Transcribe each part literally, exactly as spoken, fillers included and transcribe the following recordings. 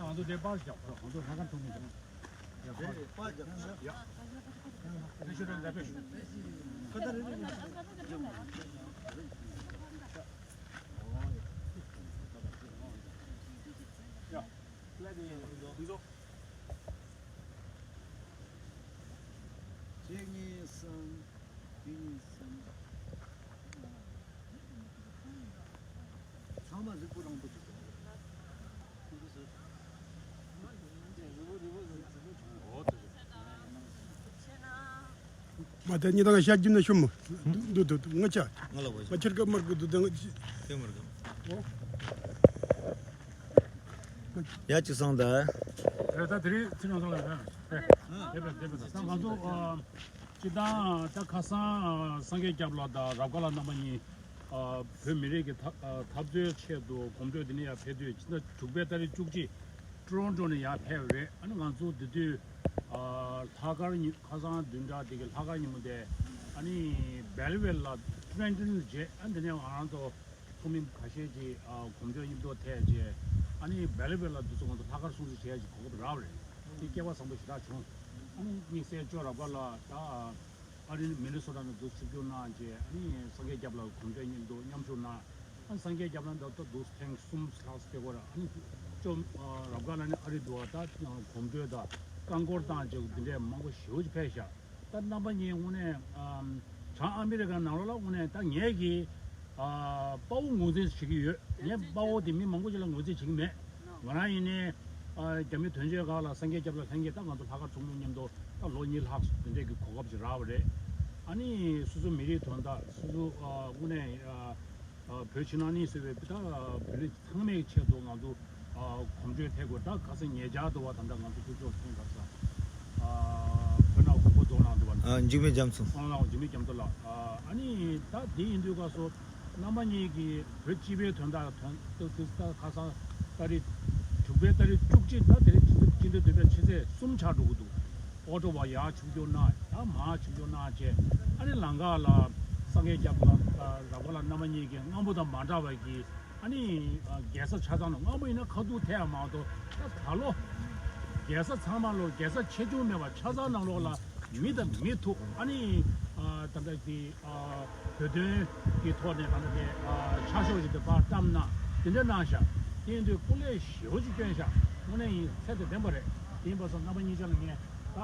ང་ཚོ་དེ་པར་རྒྱག་ང་ཚོ་ལྷག་དཀར་ཚོགས་མི་འདུག་ཡ། པར་རྒྱག་ཡ། དེ་ཤོད་རན་ད་པེ། ཡ། ལ་དེ་ཡིན་ཚོ། གཅིག་གཉིས་གསུམ། གཅིག་གཉིས་གསུམ། ཚང་མ་གཟིགས་པོ་རང་པོ་ཅིག་མ་ད་ཉི་དང་ཤ་རྒྱུ་ན་ཤོམ། འདུ་འདུ་འདུ་ང་ཆ། ང་ལ་བ་ང་ཆར་ག་མར་གུ་འདུ་དང་། དེ་མར་ག་ཡ་གཅིག་སང་ད། རེད་ད་དེ་རིང་ཚིག་ནང་སང་ལ་རེད། དེ་བས་དེ་བས་ད་ང་ཚོ་སྤྱི་བཏང་ད་ཁ་སང་སངས་རྒྱས་སྐྱབས་ལགས་དང་རབ་དགའ་ལགས་རྣམ་པ་གཉིས། ཨ། བོད་མི་རིགས་ཀྱི་འཐབ་ཨ་འཐབ་རྩོད་ཆེད་དུ་གོམ་བགྲོད་འདི་ནས་ཡར་ཕེབས་དུས་ཕྱི་ཟླ་དྲུག་པའི་ཏ་རིག་བཅུ་གཅིག་ཀྲོ་རོན་ཀྲོ་ནས་ཡར་ཕེབས་པ་རེད། ཨ་ནི་ང་ཚོ་འདི་དུས་ཨ་ལྷག་དཀར་ཉི་ཁ་སང་བདུན་ཕྲག་འདི་གི་ལྷག་དཀར་ཉིན་མོ་དེ་ཨ་ནི་སྦེལ་ཝེལ་ལ་ཊི་རེན་ཊོན་ལ་མཇལ། ཨ་འདི་ནས་ང་རང་ཚོ་ཚོགས་མི་ཁ་ཤས་ཀྱིས་ཨ་གོམ་བགྲོད་མཉམ་དུ་ཐད་བྱས། ཨ་ནི་སྦེལ་ཝེལ་ལ་འདི་ཚོ་ང་ཚོ་ལྷག་དཀར་སྲུང་བརྩི་བྱས་ཀྱི་གོ་སྐབས་རག་པ་རེད། དེ་སྐལ་བ་བཟང་པོ་ཞེ་དྲག་བྱུང་། ཨ་ནི་དམིགས་བསལ་ཅོ་རབ་དགའ་ལགས་ད། ཨ་རི་མི་ནི་སོ་ཊ་ནས་འདུག་ཆིབས་བསྒྱུར་གནང་བྱས། ཨ་ནི་སངས་རྒྱས་སྐྱབས་ལགས་གོམ་བགྲོད་མཉམ་དུ་མཉམ་ཞུགས་གནང་། ཨ་ནི་སངས་རྒྱས་སྐྱབས་ལགས་ད་ལྟ་འདུག་ཐེངས་གསུམ་ལྷག་ཙམ་ཕེབས་ཀྱི་ཡོད་རེད། ཨ་ནི་ཅོ་ཨ་རབ་དགའ་ལགས་ནི་ཨ་རི་འདུག་བ། ད་གོམ་བགྲོད་དང་བཀའ་འཁོར་བཏང་བྱས་འདི་འདྲས་མང་པོ་ཞེ་པོ་ཅིག་ཕེབས་ཤག་ད་རྣམ་པ་གཉིས་དངོས་གནས་ཨམ་བྱང་ཨ་མི་རི་ཀ་ནང་ལོགས་ལ་དངོས་གནས་ད་ངས་ཀྱིས་ཨ་དཔའ་བོ་ངོས་འཛིན་བྱེད་ཀྱི་ཡོད། ངས་དཔའ་བོ་དེ་མི་མང་པོ་ཞིག་ལ་ངོས་འཛིན་བྱེད་ཀྱི་མེད། ང་རང་ཡིན་ནའི་ཨ་རྒྱ་མི་དོན་གཅོད་ཁང་ལ་སངས་རྒྱས་སྐྱབས་ལགས་ལྷན་རྒྱས་ད་ང་ཚོ་ལྷག་དཀར་ཚོགས་མི་མཉམ་དུ་ད་ལོ་གཉིས་ལྷག་དེ་འདྲས་ཀྱི་གོ་སྐབས་ཅིག་རག་པ་རེད། ཨ་ནི་སོ་སོ་མི་རིགས་དོན་དག་སོ་སོ་ཨ་དངོས་གནས་ཨ་ཨ་བོད་ཕྱི་ནང་གཉིས་བཟོས་པའི་ད་བོད་རིགས་ཚང་མའི་ཆེད་དུ་ང་ཚོ་ཨ་གོམ་བགྲོད་ཐེབས་དགོས། ད་ཁ་སང་ཉེ་ཆར་དུ་བ་ད་ལྟ་ང་ཚོ་ཕུན་ཚོགས་ལྷན་ཁབ་ས་ཨ་བོད་ནང་དགོན་པ་རྫོང་ནང་དུ་བ་ཨ་འཇིགས་མེད་རྒྱ་མཚོ། སོང་ལ་འཇིགས་མེད་རྒྱ་མཚོ་ལགས། ཨ་ཨ་ནི་ད་དེ་ཡིན་དུས་སྐབས་སུ། རྣམ་པ་གཉིས་ཀྱིས་བོད་སྤྱི་པའི་དོན་དག་དོན་དུ་དུས་ད་ཁ་སང་ཏ་རིག་དྲུག་པའི་ཏ་རིག་བཅུ་གཅིག་ད་དེ་རིང་སྤྱི་ཟླ་སྤྱི་ཟླ་བདུན་པའི་ཕྱི་ཚེས་གསུམ་ཆགས་འགྲོ་གི་འདུག་ཨོ་ཊོ་བ་ཡར་ཆིབས་བསྒྱུར་གནང་། ད་མར་ཆིབས་བསྒྱུར་གནང་བྱས། ཨ་ནི་ལམ་ཁ་ལ་སངས་རྒྱས་སྐྱབས་ལགས་རབ་དགའ་ལགས་རྣམ་པ་གཉིས་ཀྱིས་སྔ་མོ་དང་མ་འདྲ་བ་གི་ཨ་ནི་རྒྱལ་ས་ཆ་ཚང་ནང་སྔ་མོ་ཡིན་ན་ཁ་ཐུག་ཐད་ཡ་མ་གཏོགས་ད་ད་ལོ་རྒྱལ་ས་ཚང་མ་ལོ་རྒྱལ་ས་ཆེ་ཆུང་མེད་པ་ཆ་ཚང་ནང་ལོགས་ལ་མི་དང་མི་ཐུག་ཨ་ནི་ད་ལྟ་དེ། བོད་དོན་གྱི་ཐོག་ནས་གང་ལྟར་དེ་ཕྱག་ཤོག་ཅིག་དེ་ཕར་བཀྲམ་གནང་། དེ་འདྲ་གནང་ཤག་དེ་ཡིན་དུས་སྐུ་ལས་ཞེ་པོ་ཅིག་བསྐྱོན་ཤག་དངོས་གནས་ཡིན་ཚད་དེ་ལྡན་པ་རེད། དེ་ཡིན་པ་སོང་རྣམ་པ་གཉིས་ཆ་ལ་ངས་ད་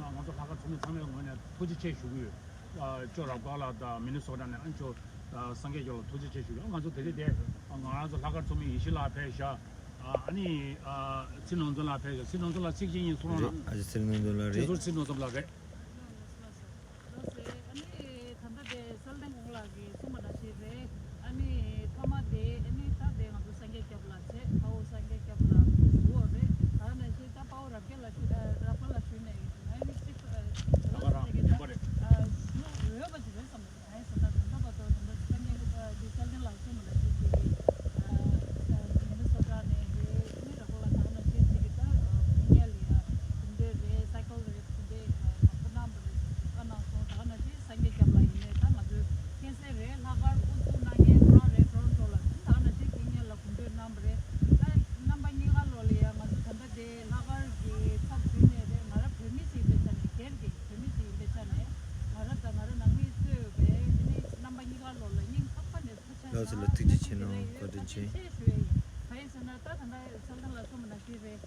ང་ཚོ་ལྷག་དཀར་ཚོགས་མི་ཚང་མའི་ངོས་ནས་ཐུགས་རྗེ་ཆེ་ཞུ་གི་ཡོད། ཅོ་རབ་དཀར་ལགས་དང་མི་ནི་སོ་ཊ་ནས་ཨ་ཅོ་སངས་རྒྱས་སྐྱབས་ལ་ཐུགས་རྗེ་ཆེ་ཞུ་གི་ཡོད། ང་ཚོ་དེ་རིང་དེ་ང་རང་ཚོ་ལྷག་དཀར་ཚོགས་མི་ཡེ་ཤེས་ལགས་ཕེབས་ཤག་ཨ་ནི་ཚེ་རིང་ནོར་འཛོམས་ལགས་ཕེབས་ཤག་ཚེ་རིང་ནོར་འཛོམས་ལགས་ཚིག་གཅིག་གཉིས་གསུང་རོགས་གནང་། ཨ་ཅེ་ཚེ་རིང་ནོར་འཛོམས་ལགས་རེད། ཚེ་ཟུར་ཚེ་རིང་ནོར་འཛོམས་ལགས་རེད། ལགས་སོ། ལགས་སོ། ཨ་ནི་ད་ལྟ་དེ་གསལ་ལྡན་དགུང་ལགས་ཀྱིས་གསུངས་པ་ནང་བཞིན་རེད། ཨ་ནི་ཐ་མ་དེ་ཨ་ནི་ད་དེ་ང་ཚོ་སངས་རྒྱས་སྐྱབས་ལགས་བྱས། དཔའ་བོ་སངས་རྒྱས་སྐྱབས་ལགས་ཞུ་བ་རེད། ད་ནང་བཞིན་ད་དཔའ་བོ་རབ་རྒྱས་ལགས་ཞུ་ཨ་རབ་དཀར་ལགས་ཞུས་ནས་ཨ་ནི་ཅིག་ཨ་ད་ག་རང་ཡིན་པ་རེད། ཞུ་འོས་པ་ཅིག་རེད་བསམ་པ་རེད། ཨ་ནི་ད་ད་ལྟ་བར་དུ་ད་ལྟ་སངས་རྒྱས་ཀྱི་གསལ་ལྡན་ལགས་གསུངས་པ་ནང་བཞིན་ཅིག་གི་ཨ་མི་ནི་སོ་ཊ་ནས་རེད། ཨ་ནི་རབ་དཀར་ལགས་ད་ནང་བཞིན་ཅིག་གི་ད་ཨ་ཕུ་ཉལ་ཡ་གོམ་བགྲོད་རེད། སའི་ཀལ་རེད། དེ་འདྲའི་མང་པོ་གནང་བ་རེད། བཀའ་གནང་སོང་། ད་ག་ནང་བཞིན་སངས་རྒྱས་སྐྱབས་ལགས་ཡིན་ནའི་ད་ང་ཚོའི་མཁྱེན་གསལ་རེད། ལྷག་དཀར་དབུ་འཛུགས་གནང་མཁན་ཁོ་རང་རེད། ཊོ་རོན་ཊོ་ལ། ད་ག་ནང་བཞིན་དཀྱིལ་ཉལ་ལ་གོམ་བགྲོད་གནང་བ་རེད། ད་རྣམ་པ་གཉིས་ཀ་ལོགས་ལ་ཡང་ང་ཚོ་ད་ལྟ་དེ་ལྷག་དཀར་གྱི་ཚབ་ཞུས་ནས་རེད། ང་རང་བོད་མི་ཞིག་ཡིན་པའི་ཆ་ནས། སྒེར་གྱི་བོད་མི་ཞིག་ཡིན་པའི་ཆ་ནས་ང་རང་དང་ང་རང་ནང་མིས་གཙོས་པའི་ཨ་ནི་རྣམ་པ་གཉིས་ཀ་ལོགས་ལ་སྙིང་ཐག་པ་ནས་ཐུགས་རྗེ་ཆེ། ལགས་སོ་ལགས། ཐུགས་རྗེ་ཆེ་གནང་། བཀའ་དྲིན་ཆེ། ཞུ་ཡ་ཡིན། གང་ཡིན་ཟེར་ན་ད་ད་ལྟ་གསལ་ལྡན་ལགས་གསུངས་པ་ནང་བཞིན་རེད།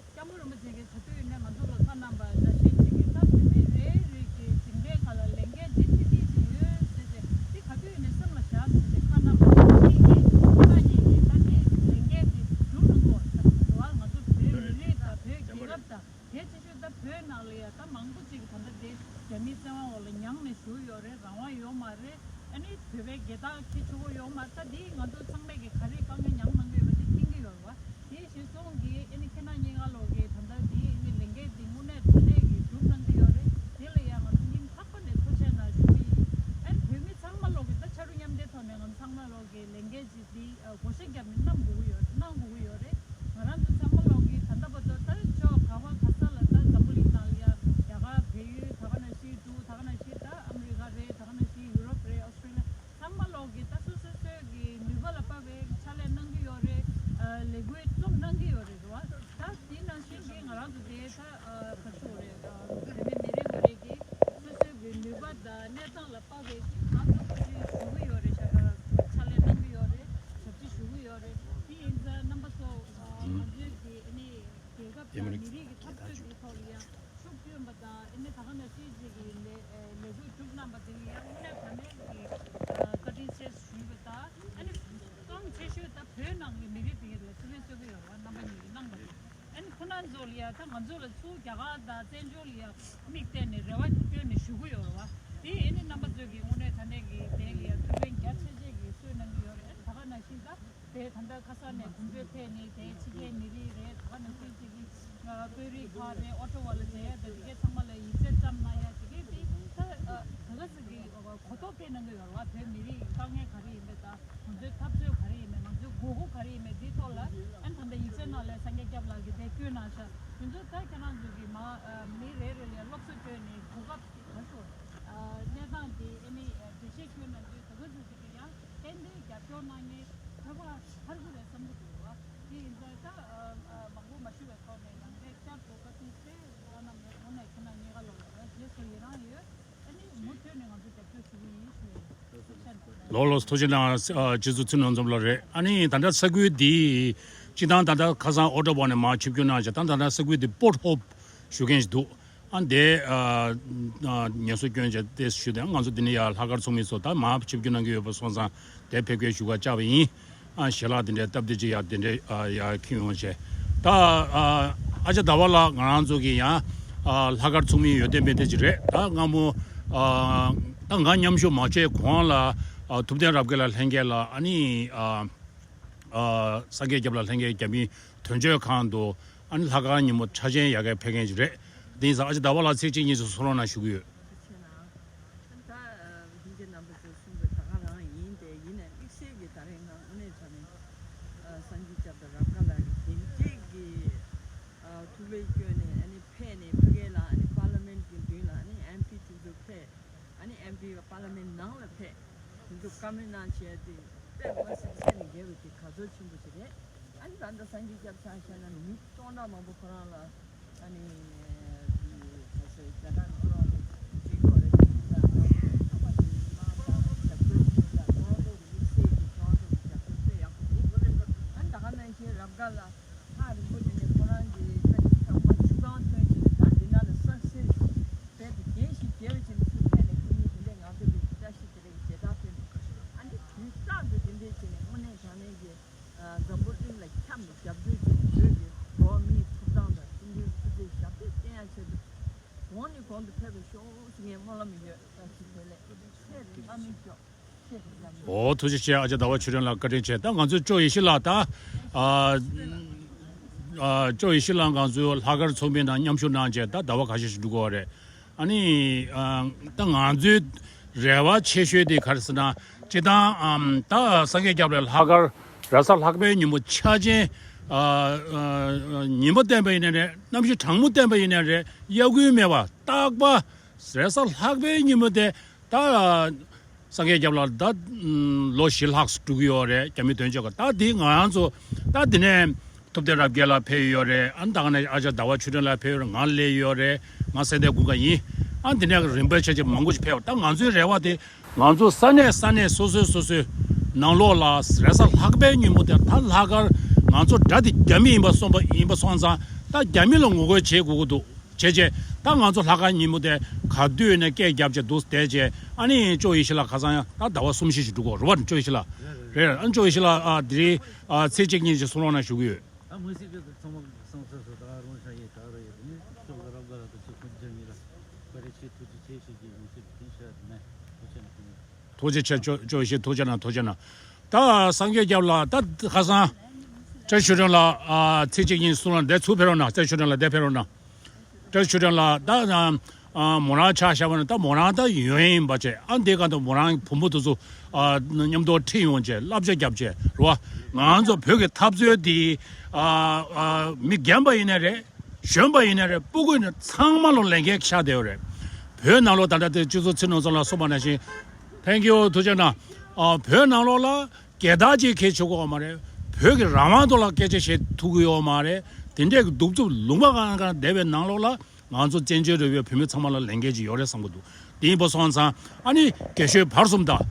སྐྱབས་མགོན་རིན་པོ་ཆེ་གིས་ག་དུས་ཡིན་ནའི་ང་ཚོ་ལ་བཀའ་གནང་བ་ནང་བཞིན་བྱེད་ཀྱི། ད་བོད་མི་རེ་རེ་གི་སེམས་ཁྲལ་ཁ་ལ་ལས་འགན་འདི་ཅི་འདི་ཅི་ཡོད་ཟེར་ཏེ་འདི་ག་དུས་ཡིན་ནའི་སེམས་ལ་བཞག་ཟེར་ཏེ་བཀའ་གནང་བ་ནང་བཞིན་གྱི་ང་གཉིས་ཀྱིས་ད་འདི་ལས་འགན་འདི་སྒྲུབ་མི་དགོས། ད་ང་ཚོ་བོད་མི་རིགས་དང་བོད་རྒྱལ་ཁབ་དང་། གལ་ཆེ་ཤོས་ད་བོད་ནང་ལ་ཡ་ད་མང་པོ་ཅིག་ད་ལྟ་འདི་རྒྱ་མིའི་བཙན་དབང་འོག་ལ་མྱངས་ནས་བཞུགས་ཡོད་རེད། རང་དབང་ཡོད་མ་རེད། ཨ་ནི་བོད་པའི་རྒྱལ་དར་འཁྱེར་ཆོག་གི་ཡོད་མ་རེད། ད་འདི་ང་ཚོ་ཚང་མས་ཀྱི་ག་རེ་དཀའ་ངལ་མྱངས་གནང་གི་ཡོད་པ་དེ་མཁྱེན་གྱི་ཡོད་རེད་བ། དེ་གཞིར་བཟུང་གིས་ཨ་ནི་ཁྱེད་རང་གཉིས་ཀ་ལོག་གི་ད་ལྟ་འདི་ཨ་ནི་ལས་འགན་འདི་དངོས་གནས་དྲང་གནས་ཀྱི་སྒྲུབ་གནང་གི་ཡོད་རེད། དེ་ལ་ཡང་ང་ཚོ་སྙིང་ཐག་པ་ནས་ཐུགས་རྗེ་གནང་ཞུ་གི་ཡིན། ཨ་ནི་བོད་མི་ཚང་མ་ལོག་གི་ད་ཕྱར་གྲུ་མཉམ་འདེགས་ཐོག་ནས་ང་ཚོ་ཚང་མ་ལོག་གི་ལས་འགན་ཅིག་འདི་ཨ་བགོ་བཤའ་བརྒྱབ་ནས་གནང་དགོས་ཀྱི་ཡོད་གནང་དགོས་ཀྱི་ཡོད་རེད། ང་རང་ཚོ་ཚང་མ་ལོག་གི་ད་ལྟ་བར་དུ་ད་ཕྱོགས་ག་བ་ག་ས་ལ་ད་འཛམ་བུ་གླིང་ནང་ལ་ཡ་རྒྱ་གར་བལ་ཡུལ་ད་ག་ནང་བཞིན་འབྲུག་ད་ག་ནང་བཞིན་ད་ཨ་མི་རི་ཀ་རེད། ད་ག་ནང་བཞིན་ཡུ་རོབ་རེད། ཨོ་སི་ཊྲེ་ལི་ཡ་ཚང་མ་ལོག་གི་ད་སོ་སོ་སོའི་གི་ནུས་པ་ལ་དཔག་པའི་ཕྱག་ལས་གནང་གི་ཡོད་རེད། ཨ་ལས་འགུལ་བརྩམས་གནང་གི་ཡོད་རེད་རེད་བ། ད་དེ་ནང་བཞིན་གི་ང་རང་ཚོ་དེ་ད་ཨ་ག་ཚོད་རེད། ཨ་བོད་མི་མི་རེ་ངོ་རེ་གི་སོ་སོའི་གི་ནུས་པ་དང་གནས་སྟངས་ལ་དཔག་པའི་གི་ང་ཚོ་ག་རེ་ཞུ་གི་ཡོད་རེད། ཤ་ཁ་ཕྱག་ལས་གནང་གི་ཡོད་རེད། ཞབས་ཕྱི་ཞུ་གི་ཡོད་རེད། དེ་ཡིན་ཙང་རྣམ་པ་ཚོ་ཨ་ང་ཚོའི་གི་ཨ་ནི་རྒྱལ་ཁབ་དང་མི་རིགས་ཀྱི་འཐབ་རྩོད་དེའི་ཐོག་ལ་ཡང་ཤུགས་བསྐྱོན་པ་དང་ཨ་ནི་ད་ག་ནང་བཞིན་ཅིག་གི་ལས་ལས་འགུལ་སྒྲུབ་གནང་པ་དེ་ཡང་དངོས་གནས་དྲང་གནས་ཀྱི་ཨ་བཀའ་དྲིན་ཆེ་ཞུས་པ་དང་། ཨ་ནི་གཙོ་ཆེ་ཤོས་ད་བོད་ནང་གི་མི་རིགས་དེ་ལ་སྲིད་བློན་གསོལ་གི་ཡོད་རེད་བ། རྣམ་པ་གཉིས་ཀྱིས་གནང་པ་དེ། ཨ་ནི་ཁོ་རང་ཚོ་ལ་ཡ་ད་ང་ཚོ་ལ་ཚུར་རྒྱ་གར་དང་བཙན་བྱོལ་ལ་ཡ་མིག་བལྟས་ནས་རེ་བ་བསྐྱོན་ནས་ཞུ་གི་ཡོད་རེད་བ། དེ་ཨ་ནི་རྣམ་པ་ཚོས་ཀྱིས་དངོས་གནས་དྲང་གནས་ཀྱི་དེ་ལ་ཡ་ཐུགས་ཕན་རྒྱ་ཆེ་ཆེ་གིས་གསོས་གནང་གི་ཡོད་རེད། ཨ་ནི་ད་ག་ནང་བཞིན་ད། དེ་ད་ལྟ་ཁ་སང་ནས་གོམ་བགྲོད་ཕེབས་ནས་དེ་ཕྱི་རྒྱལ་མི་རིགས་རེད། ད་ག་ནང་བཞིན་ཅིག་གི་ཨ་དཔོན་རིགས་ཁག་རེད། ཨོ་ཊ་ཝ་ལ་དེ་དེ་གའི་ཚང་མ་ལ་ཡིག་ཚད་བཀྲམ་གནང་ཡ་དེ་གའི་དེ་ད་ཨ་ག་ག་ཟིག་གི་གོ་རྟོགས་སྤེལ་གནང་གི་ཡོད་རེད་བ། བོད་མི་རིགས་དཀའ་ངལ་ག་རེ་ཡིན་པ་དང་ང་ཚོའི་འཐབ་རྩོད་ག་རེ་ཡིན་པ། ང་ཚོའི་དགོས་མཁོ་ག་རེ་ཡིན་པ་དེའི་ཐོག་ལ་ཨ་ད་ལྟ་ཡིག་ཚད་ནང་ལ་སངས་རྒྱས་སྐྱབས་ལགས་ཀྱིས་དེ་བཀོད་གནང་ཤག་དེ་ཚོ་ད་ཁྱེད་རང་ཚོ་གི་མ་ཨ་མི་རེ་རེ་ལ་སློབ་གསོ་སྤྲོད་ནས་གོ་སྐབས་དེ་ག་ཚོད་ཨ་གནས་སྟངས་དེ་ཨ་ནི་འགྲེལ་བཤད་སྐྱོན་གནང་དུས་ད་ག་ཚོད་ཅིག་གི་ཡང་ཏན་ཏན་རྒྱབ་སྐྱོར་གནང་མཁན་ཁྱད་པར་ཧ་གོ་རེད་བསམ་གྱི་འདུག་བ། དེ་ཡིན་ཙང་ད་ཨ་ཨ་མང་པོ་མ་ཞུ་བའི་ཐོག་ནས་ཡང་བསྐྱར་དུ་བཀའ་དྲིན་ཆེ་བཀའ་གནང་མེད། དངོས་གནས་ཁྱེད་རང་གཉིས་ཀ་ལོག་ལ་རྗེས་སུ་ཡི་རང་ཡོད། ཨ་ནི་མུ་མཐུད་ནས་ང་ཚོ་རྒྱབ་སྐྱོར་ཞུ་གི་ཡིན་ཞུ་ཡ་ཡིན། ཐུགས་རྗེ་གནང་། ལོ་ལོ་ཐུགས་རྗེ་གནང་། ཨ་རྗེ་བཙུན་ཚུལ་ཁྲིམས་རྣམ་གསུམ་ལགས་རེད། ཨ་ནི་ད་ལྟ་ས་ཁུལ་འདི་སྤྱི་བཏང་ད་ལྟ་ཁ་སང་ཨོ་ཊ་ཝ་ནས་མར་ཆིབས་བསྒྱུར་གནང་བྱས། ད་ད་ལྟ་ས་ཁུལ་འདི་པོརཊ་ཧོབ་ཞུ་མཁན་ཞིག་འདུག་ཨ་འདས་ཨ་ཨ་ངལ་གསོ་བསྐྱོན་བྱས་ཏེ་ཞུས་ཏེ། ང་ཚོ་འདི་ནས་ཡར་ལྷག་དཀར་ཚོགས་མི་ཚོ་ད་མར་ཆིབས་བསྒྱུར་གནང་གི་ཡོད་པ་སོང་ཙང་དེ་ཕེབས་སྐྱེལ་ཞུ་ག་བཅར་བ་ཡིན། ཨ་ཞལ་ལག་དེ་འདྲའི་སྟབས་བདེ་ཅིག་ཡ་དེ་འདྲའི་ཨ་ཡ་ཁྱོན་ཡོང་བྱས། ད་ཨ་ཨ་ཅག་ཟླ་བ་ལགས་ང་རང་ཚོ་གི་ཡང་ཨ་ལྷག་དཀར་ཚོགས་མི་ཡོད་བསྡད་མེད་བསྡད་ཅིག་རེད། ད་སྔ་མོ་ཨ་ད་ང་མཉམ་ཞུགས་མ་བྱས་གོང་ལ་ཨ་ཐུབ་བསྟན་རབ་རྒྱས་ལགས་ལྷན་རྒྱས་ལ་ཨ་ནི་ཨ། ཨ་སངས་རྒྱས་སྐྱབས་ལགས་ལྷན་རྒྱས་རྒྱ་མིའི་དོན་གཅོད་ཁང་དུ་ཨ་ནི་ལྷག་དཀར་ཉིན་མོ་འཆར་ཅན་ཡ་གིར་ཕེབས་མཁན་ཞིག་རེད། དེ་ཡིན་ཙང་ཨ་ཅག་ཟླ་བ་ལགས་ཚིག་གཅིག་གཉིས་ཤིག་གསུང་རོགས་གནང་ཞུ་གི་ཡོད། ད་ལྷན་རྒྱས་རྣམ་པ་ཚོས་གསུངས་པ་ད་ག་རང་ཡིན། དེ་ཡིན་ནའི་དམིགས་བསལ་གྱི་ད་རེས་ང་དངོས་གནས་དྲང་གནས་ཨ་སངས་རྒྱས་སྐྱབས་དང་རབ་དཀར་ལགས་ཀྱི་དེ་འདྲས་ཀྱི་ཨ་ཐུགས་ལས་བསྐྱོན་ནས་ཨ་ནི་ཕེབས་ནས་ཕ་གི་ལ་ཨ་ནི་པར་ལི་མེན་གྱི་མདུན་ལ་ཨ་ནི་ཨེམ་པི་དེ་ཚོ་ཕེབས། ཨ་ནི་ཨེམ་པི་པར་ལི་མེན་ནང་ལ་ཕེབས། དེ་ཚོ་བཀའ་མོལ་གནང་བྱས་ཏེ་དཔེ་མ་སྲིད་ཚད་ནས་རྒྱལ་བའི་དེ་དགའ་ཚོར་ཆེན་པོ་ཞིག་རེད། ཨ་ནི་ད་ལྟ་སངས་རྒྱས་སྐྱབས་ཆ་བཞག་ན་མི་སྟོང་ཕྲག་མང་པོ་ཁོ་རང་ལ་ཨ་ནི་དེ་ག་ཚོད་རྒྱ་གར་ཁོ་རང་ལ་འཇིགས་སྐོར་རེད། དེ་ཚོ་ལ་ཚང་མ་གི་མ་མ་རྒྱབ་སྐྱོར་བྱས་ད་ཁོ་རང་ཚོ་དམིགས་བསལ་གྱི་ཁོ་རང་ཚོ་གི་རྒྱབ་སྐྱོར་དཔེ་ཡག་པོ་འདུག་ཨ་ནི་ད་ག་ནང་བཞིན་རབ་དཀར་ལགས་ཐག་རིང་པོ་ནས་ནས་ཁོ་རང་གི་ད་ནི་ཁྱབ་པ་ཆུ་སྒང་ཐོན་བྱས་ད་འདི་ན་ལ་སར་སེར་ཞུ། དཔེ་དེ་རྒྱས་ཤིང་རྒྱས་པ་ཅན་ཚུར་ཕེབས་ནས་ཁོ་གཉིས་དེ་འདྲའི་ང་ཚོ་གི་བཀྲ་ཤིས་བདེ་ལེགས་ཀྱི་མཇལ་དར་སྟོན་འདུག་ཨ་ནི་དུས་རྟག་ཏུ་དེ་འདྲའི་བྱས་ནས་དངོས་གནས་དྲང་གནས་ཀྱི་འཛམ་བུ་གླིང་ལ་ཁྱབ་ནས་རྒྱབ་སྐྱོར་བྱས་ནས་བོད་ཀྱི་འགྲོ་བ་མིའི་ཐོབ་ཐང་དང་སྲིད་དོན་སྐུ་ཚེ་ཞབས་པད་བརྟན་ཡག་ཆེད་དུ་གོང་ནས་གོང་དུ་འཕེལ་བར་ཤོག་ཟེར་ངས་སྨོན་ལམ་ཡོད། བཀྲ་ཤིས་བདེ་ལེགས། ཚེ་རིང་བླ་མའི་མཆོག་ཨོ་ཐུགས་རྗེ་ཆེ། ཨ་ཅག་ཟླ་བ་ཆོས་སྒྲོན་ལགས་བཀའ་དྲིན་ཆེ། ད་ང་ཚོས་ཅོ་ཡེ་ཤེས་ལགས་ད་ཨ་ཨ་ཅོ་ཡེ་ཤེས་ལགས་ང་ཚོའི་ལྷག་དཀར་ཚོགས་མི་ནང་མཉམ་ཞུགས་གནང་བྱས་ད་ཟླ་བ་ཁ་ཤས་ཤིག་འགྲོ་གི་ཡོད་རེད། ཨ་ནི་ཨ་ད་ང་ཚོའི་རེ་བ་ཆེ་ཤོས་དེ་ག་རེ་ཟེར་ན་སྤྱིར་བཏང་ཨམ་ད་སངས་རྒྱས་སྐྱབས་ལགས་ལྷག་དཀར་ར་ས་ལྷག་པའི་ཉིན་མོ་འཆར་ཅན་ཨ་ཨ་ཉིན་མོ་བསྟན་པ་ཡིན་ནའི་རེད། གནམ་གཤིས་གྲང་མོ་བསྟན་པ་ཡིན་ནའི་རེད། དབྱར་དགུན་མེད་པ་རྟག་པར་ར་ས་ལྷག་པའི་ཉིན་མོ་དེ། ད་སངས་རྒྱས་སྐྱབས་ལགས་ད་ལོ་བཞི་ལྷག་འགྲོ་གི་ཡོད་རེད། རྒྱ་མི་དོན་གཅོད་ཀྱི། ད་འདི་ང་རང་ཚོ་ད་འདི་ནས་ཐུབ་བསྟན་རབ་རྒྱས་ལགས་ཕེབས་ཡོད་རེད། ཨ་ནི་ད་ག་ནས་ཨ་ཅག་ཟླ་བ་ཆོས་སྒྲོན་ལགས་ཕེབས་ཡོད་རེད། ང་སླེབས་ཡོད་རེད། ང་སེམས་བདེ་དགུན་ཁ་ཡིན། ཨ་ནི་འདི་ནས་རིམ་པ་བྱས་བྱས་མང་པོ་ཞིག་ཕེབས་པ། ད་ང་ཚོའི་རེ་བ་དེ་ང་ཚོ་ས་གནས་ས་གནས་སོ་སོའི་སོ་སོའི་ནང་ལོགས་ལ་རེས་གཟའ་ལྷག་པའི་ཉིན་མོ་དེ་ད་ལྷག་དཀར་ང་ཚོ་དགྲ་དེ་རྒྱ་མི་ཡིན་པ་སོང་པ་ཡིན་པ་སོང་ཙང་ད་རྒྱ་མི་ལ་ངོ་རྒོལ་བྱེད་དགོས་ཀྱི་འདུག་བྱས་རྗེས་ད་ང་ཚོ་ལྷག་དཀར་ཉིན་མོ་དེ་ག་དུས་ནས་སྐད་རྒྱབ་བྱས་འདུག་བསྡད་རྗེས་ཨ་ནི་ཅོ་ཡེ་ཤེས་ལགས་ཁ་སང་ཡང་ད་ཟླ་བ་གསུམ་བཞི་ཞིག་འགྲོ་གི་རེད་བ། ཅོ་ཡེ་ཤེས་ལགས་རེད། ཨ་ནི་ཅོ་ཡེ་ཤེས་ལགས་ཨ་དེ་རིང་ཨ་ཚིག་གཅིག་གཉིས་ཅིག་གསུང་རོགས་གནང་ཞུ་གི་ཡོད། ད་མི་སྲིད་པའི་ཚང་མ་གསང་ས་སོ་ད་རུང་ཤ་ཡེ་ད་རུང་ཡེ་དེ་ནི་ཅོ་ལ་རབ་དགའ་ལ་དུ་ཅིག་ཁོ་རྒྱ་མི་ལ་བཀའ་དྲིན་ཆེ་ཐུགས་རྗེ་ཆེ་ཞེས་ཀྱི་མི་སྲིད་པའི་ཤ་དེ་ནས་ཁོ་ཆེ་ན་ཁོ་ནི། ཐུགས་རྗེ་ཆེ། ཅོ་ཅོ་ཞེས་ཐུགས་རྗེ་གནང་། ཐུགས་རྗེ་གནང་། ད་སངས་རྒྱས་སྐྱབས་ལགས། ད་ཁ་སང་བཀྲ་ཤིས་ཆོས་སྒྲོན་ལགས། ཨ་ཚིག་གཅིག་གཉིས་གསུང་ལ་འདི་ཚུར་ཕེབས་རོགས་གནང་། བཀྲ་ཤིས་ཆོས་སྒྲོན་ལགས་འདི་ཕེབས་རོགས་གནང་། བཀྲ་ཤིས་ཆོས་སྒྲོན་ལགས་ད་ཨ་མོ་རང་ཆ་བཞག་པ་ན། ད་མོ་རང་ད་ཡོན་ཡིན་པ་བྱས། ཨ་འདི་ག་ད་མོ་རང་བུ་མོ་དེ་ཚོ་ཨ་མཉམ་དུ་ཁྲིད་ཡོང་བྱས་བསླབ་བྱ་རྒྱབ་བྱས་རེད་བ། ང་ཚོ་བོད་ཀྱི་འཐབ་རྩོད་འདི་ཨ་ཨ་མི་རྒན་པ་ཡིན་ནའི་རེད། གཞོན་པ་ཡིན་ནའི་རེད། སྤུ་གུ་ཡིན་ན་ཚང་མ་ལ་ལས་འགན་ཆགས་བསྡད་ཡོད་རེད། བོད་ནང་ལོགས་ད་ལྟ་དེ་སྤྱི་ཚོགས་ཚིག་ནང་ཚོ་ལ་གསུངས་པ་ནང་བཞིན། Thank you། ཐུགས་རྗེ་གནང་། ཨ་བོད་ནང་ལོགས་ལ་རྒྱལ་དར་ཅིག་འཁྱེར་ཆོག་གི་ཡོད་མ་རེད། བོད་ཀྱི་རང་དབང་ཐོག་ལ་སྐད་ཆ་བཤད་ཐུབ་ཀྱི་ཡོད་མ་རེད། དེ་འདྲའི་གི་གདུག་རྩུབ་ལུང་པ་གང་གང་བསྡད་པའི་ནང་ལོགས་ལ་ང་ཚོ་བཙན་བྱོལ་རིག་པའི་བོད་མི་ཚང་མ་ལ་ལས་འགན་ཅིག་ཡོད་རེད་བསམ་གྱི་འདུག་དེ་ཡིན་པ་སོང་ཙང་ཨ་ནི་རྒན་གཞོན་བར་གསུམ་དང་།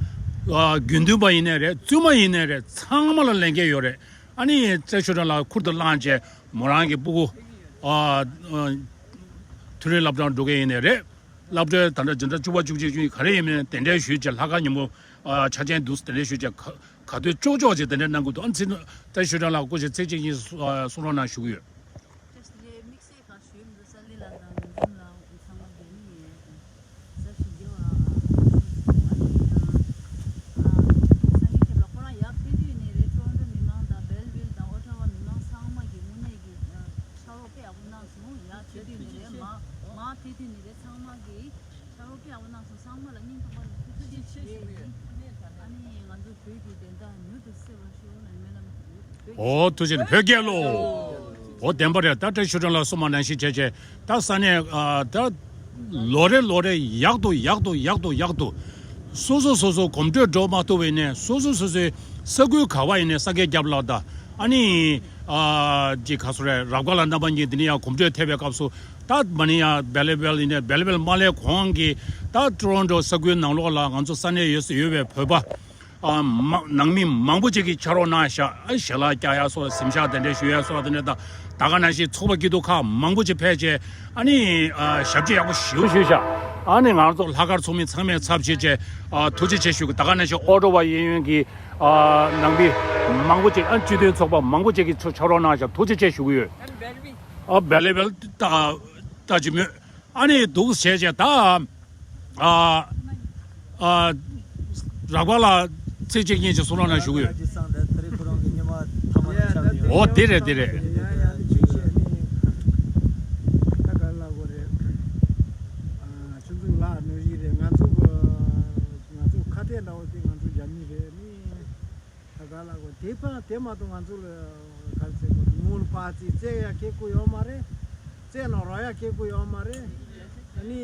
ཨ་དགེ་འདུན་པ་ཡིན་ནའི་རེད། བཙུན་མ་ཡིན་ནའི་རེད། ཚང་མ་ལ་ལས་འགན་ཡོད་རེད། ཨ་ནི་བཀྲ་ཤིས་ཆོས་སྒྲོན་ལགས་ཁུར་དུ་བླངས་བྱས་མོ་རང་གི་སྤུ་གུ་ཨ་ཨ་མཐོ་རིམ་སློབ་གྲྭར་འགྲོ་མཁན་ཡིན་ནའི་རེད། སློབ་གྲྭའི་ད་ལྟ་འཛིན་གྲྭ་བཅུ་པ་བཅུ་གཅིག་བཅུ་གཉིས་ག་རེ་ཡིན་མིན་གདན་འདྲེན་ཞུས་བྱས་ལྷག་དཀར་ཉིན་མོ་ཨ་ཆ་ཆེན་འདུག་གདན་འདྲེན་ཞུས་བྱས་ག་ག་དུས་ལྕོག་ལྕོག་བྱས་གདན་འདྲེན་གནང་གི་འདུག་ཨ་ཚིག་བཀྲ་ཤིས་ཆོས་སྒྲོན་ལགས་སྐུ་མཁྱེན་ཚིག་གཅིག་གཉིས་གསུང་རོགས་གནང་ཞུ་གི་ཡོད། ཅེས་ལས་དམིགས་བསལ་གང་ཞུས་མི་འདུག་ས་ལི་ལ་དང་ཡོན་ཏན་ལ་ཚང་མ་རྒྱལ་མི་ཡིན། ས་ཞིག་རྒྱལ་བ་ཨ་ནི་ཨ་སངས་རྒྱས་ཁྱེད་ལ་ཁོ་རང་ཡར་ཕེབས་དུས་ནས་རེད། ཊོ་རོན་ཊོ་མི་མང་དང་སྦེལ་ཝིལ་དང་ཨོ་ཊ་ཝ་མི་མང་ཚང་མ་གི་དངོས་གནས་ཀྱི་ཕྱག་རོགས་དཔེ་ཡག་པོ་གནང་སོང་། ཡར་ཕེབས་དུས་ནས་རེད། མར་མར་ཕེབས་དུས་ནས་རེད། ཚང་མ་གི་ཕྱག་རོགས་དཔེ་ཡག་པོ་གནང་སོང་། ཚང་མ་ལ་སྙིང་ཐག་པ་ནས་ཐུགས་རྗེ་ཆེ་ཞུ་ཡས་ཡིན། ཨ་ནི་ང་ཚོ་བོད་ཀྱི་བདེན་མཐའ་མྱུར་དུ་གསལ་བར་ཤོག་ལ་སྨོན་ལམ་ཞུ། ཨོ་ཐུགས་རྗེ་ཆེ། བོད་རྒྱལ་ལོ། ཨོ་བདེན་པ་རེད། ད་བཀྲ་ཤིས་ཆོས་སྒྲོན་ལགས་གསུངས་པ་ནང་བཞིན་བྱས་བྱས་ད་ས་གནས་ཨ་ད་ལོ་རེ་ལོ་རེ་ཡག་ཏུ་ཡག་ཏུ་ཡག་ཏུ་ཡག་ཏུ། སོ་སོ་སོ་སོ་གོམ་བགྲོད་འགྲོ་མ་ཐུབ་པ་ཡིན་ནའི་སོ་སོ་སོ་སོའི་ས་ཁུལ་ག་བ་ཡིན་ནའི་སངས་རྒྱས་སྐྱབས་ལགས་དང་ཨ་ནི་ཨ་ཅིག་ག་སོ་རེད། རབ་དགའ་ལགས་རྣམ་པ་གཉིས་འདི་ནས་ཡང་གོམ་བགྲོད་ཐེབས་པའི་སྐབས་སུ། ད་མ་ནི་ཡང་སྦེལ་ཝེལ་ཡིན་ནའི་སྦེལ་ཝེལ་མ་སླེབས་གོང་གི་ད་ཊོ་རོན་ཊོ་ས་ཁུལ་ནང་ལོགས་ལ་ང་ཚོ་ས་གནས་ཡོད་ས་ཡོད་པའི་བོད་པ་ཨ་མ་ནང་མི་མང་པོ་ཅིག་གིས་ཕྱག་རོགས་གནང་ཤག་ཨ་ཞལ་ལག་བཀྱག་ཡ་སོགས་གཟིམ་ཤག་དེ་འདྲ་ཞུ་ཡ་སོགས་དེ་འདྲ་དང་། ད་ག་ནང་བཞིན་ཚོགས་པ་སྐྱིད་སྡུག་ཁག་མང་པོ་ཅིག་ཕེབས་བྱས་ཨ་ནི་ཨ་ཞབས་ཕྱི་ཡག་པོ་ཞེ་པོ་ཞུས་ཤག་ཨ་ནི་ང་ཚོ་ལྷག་དཀར་ཚོགས་མི་ཚང་མས་ཚབ་བྱས་བྱས་ཨ་ཐུགས་རྗེ་ཆེ་ཞུ་གི། ད་ག་ནང་བཞིན་ཨོ་ཊ་ཝ་གཡས་གཡོན་གྱི་ཨ་ནང་མི་མང་པོ་ཅིག་ཨ་སྤྱི་མཐུན་ཚོགས་པ་མང་པོ་ཅིག་གིས་ཚུར་ཕྱག་རོགས་གནང་ཤག་ཐུགས་རྗེ་ཆེ་ཞུ་གི་ཡོད། ཨ་སྦེལ་ཝེལ་ད་ད་ཅི་མོད། ཨ་ནི་འདུག་བྱས་བྱས་ད་ཨ་ཨ་རག་པ་ལ་ཚིག་གཅིག་གཉིས་ཅིག་གསུང་རོགས་གནང་ཞུ་གི་ཡོད། ཨོ་དེ་རེད་དེ་རེད། ང་ཚོ་ཁ་གཏད་འདྲ་བོ་དེ་ང་ཚོ་རྒྱ་མི་རེད། ནི་ད་ག་ལ་གོ་དེ་ཕ་དེ་མ་གཏོགས་ང་ཚོ་ལ་ག་རེ་ཟེར་དགོས་རེད། ངོ་ལ་པ་ཙི་རྩེ་ཡ་ཁེ་ཁུ་ཡོད་མ་རེད། རྩེ་ན་རོ་ཡ་ཁེ་ཁུ་ཡོད་མ་རེད། ཨ་ནི་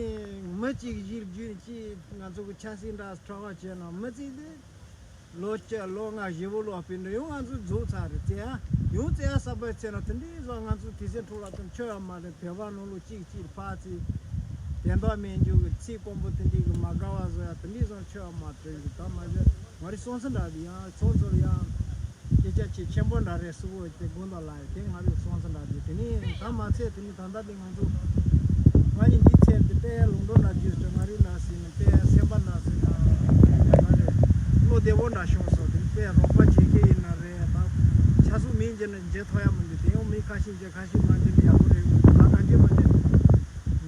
མི་གཅིག་གཞིར་རྒྱུན་གཅིག་ང་ཚོ་གི་ཆབ་སྲིད་འདྲ་ཁྲ་བ་བྱས་ན་མི་གཅིག་དེ་ལོ་བཅུ་ལོ་ལྔ་བཞི་བོ་ལོ་སྤེལ་འདྲ་ཡང་ང་ཚོ་རྫོགས་ཚར་རེད། རྩེ་ཡ་ཡང་རྩེ་ཡ་ས་པ་ཚེ་ན་དེ་འདྲའི་བཟོ་ང་ཚོ་དེ་སེ་འཕྲོ་ལ་དང་ཆོས་ཡ་མ་རེད། བོད་པ་ནང་ལོ་གཅིག་གཅིག་ཕ་ཚི་དེ་འདྲ་མེད་འཇུག་གི་ཚིག་དཀོན་པོ་དེ་འདྲའི་གི་མ་དགའ་བ་བཟོ་ཡ་དེ་འདྲའི་བཟོ་ཆོས་ཡ་མ་རེད། ད་མ་ཟད། ང་རི་སོང་ས་འདྲ་དེ་ཡང་ཚོང་ཚོར་ཡང་སྐད་ཆ་ཆེ་ཆེན་པོ་འདྲ་རེད། སུ་བོ་དེ་དགོན་དང་ལ་ཡ་དེ་ང་རི་སོང་ས་འདྲ་དེ་དེ་ནི་ད་མ་ཚད་དེ་ནི་ད་ལྟ་དེ་ང་ཚོ་ང་ནི་འདི་ཚེ་འདི་དཔེ་ལུང་འགྲོ་འདྲ་རྒྱུས་ཏེ་ང་རི་ན་སི་ནི་དཔེ་སེམས་པ་ན་སི་ན་ང་རི་བློ་བདེ་བོ་འདྲ་བྱུང་སོང་། དེ་དཔེ་རོགས་པ་བྱེད་མཁན་ཡིན་ན་རེད། ད་ཆ་སུ་མིན་གྱི་ནི་མཇལ་ཐོ་ཡ་མི་འདུག་དེ་ཡང་མི་ཁ་ཤས་མཇལ་ཁ་ཤས་མ་མཇལ་ནི་ཡག་པོ་རེད། ད་ག་གེ་མ་མཇལ་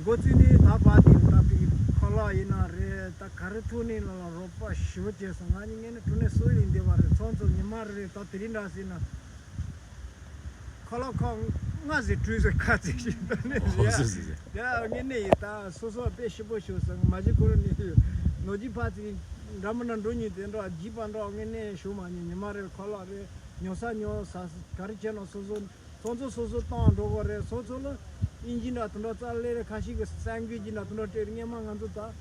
འགོ་བཙུགས་ནི་ད་བ་དེ་ད་པི་ཁ་ལག་ཡིན་ན་རེད། ད་ག་རེ་ཐུག་ནི་ལ་ལ་རོགས་པ་ཞུ་བྱས་སོང་། ང་གཉིས་ངས་ནི་གྲུ་ནས་སུ་ཡིན་བདེ་བ་རེད། ཚོང་ཚོ་ཉི་མ་རེ་རེ་ད་དེ་རིང་འདྲ་ཟིན་ན་ཁ་ལག་ཁ་ང་ཟེར་གྲུ་ཟེར་ཁ་ཚིག་ཞིག་ད་ནས་ཟེར་ཡ། ད་ངས་ནི་ཡི་ད་སོ་སོ་དཔེ་ཞིབ་པོ་ཞུ་སོང་། མ་གཞི་ཁོ་རང་ནི་ནོར་གྱི་ཕ་ཚིག་འདྲ་མི་འདྲ་འགྲོ་ཉིན་དེ་འདྲ་བགྱིས་པ་འདྲ་ངས་ནི་ཞུ་མ་ཉན། ཉི་མ་རེ་ཁ་ལག་རེ་ཉོ་ས་ཉོ་ས་ག་རེ་བྱས་ན་སོ་སོ། ཚོང་ཚོ་སོ་སོ་བཏང་འགྲོ་གི་རེད། སོ་སོ་ལ་ཨིན་ཇི་འདྲ་དེ་འདྲ་རྩ་ལེ་རེ་ཁ་ཤས་ཀྱི་གསར་འགྱུར་གྱི་འདྲ་དེ་འདྲ་སྤྲད་རེད། སྔན་མ་ང་ཚོ་ད་ད་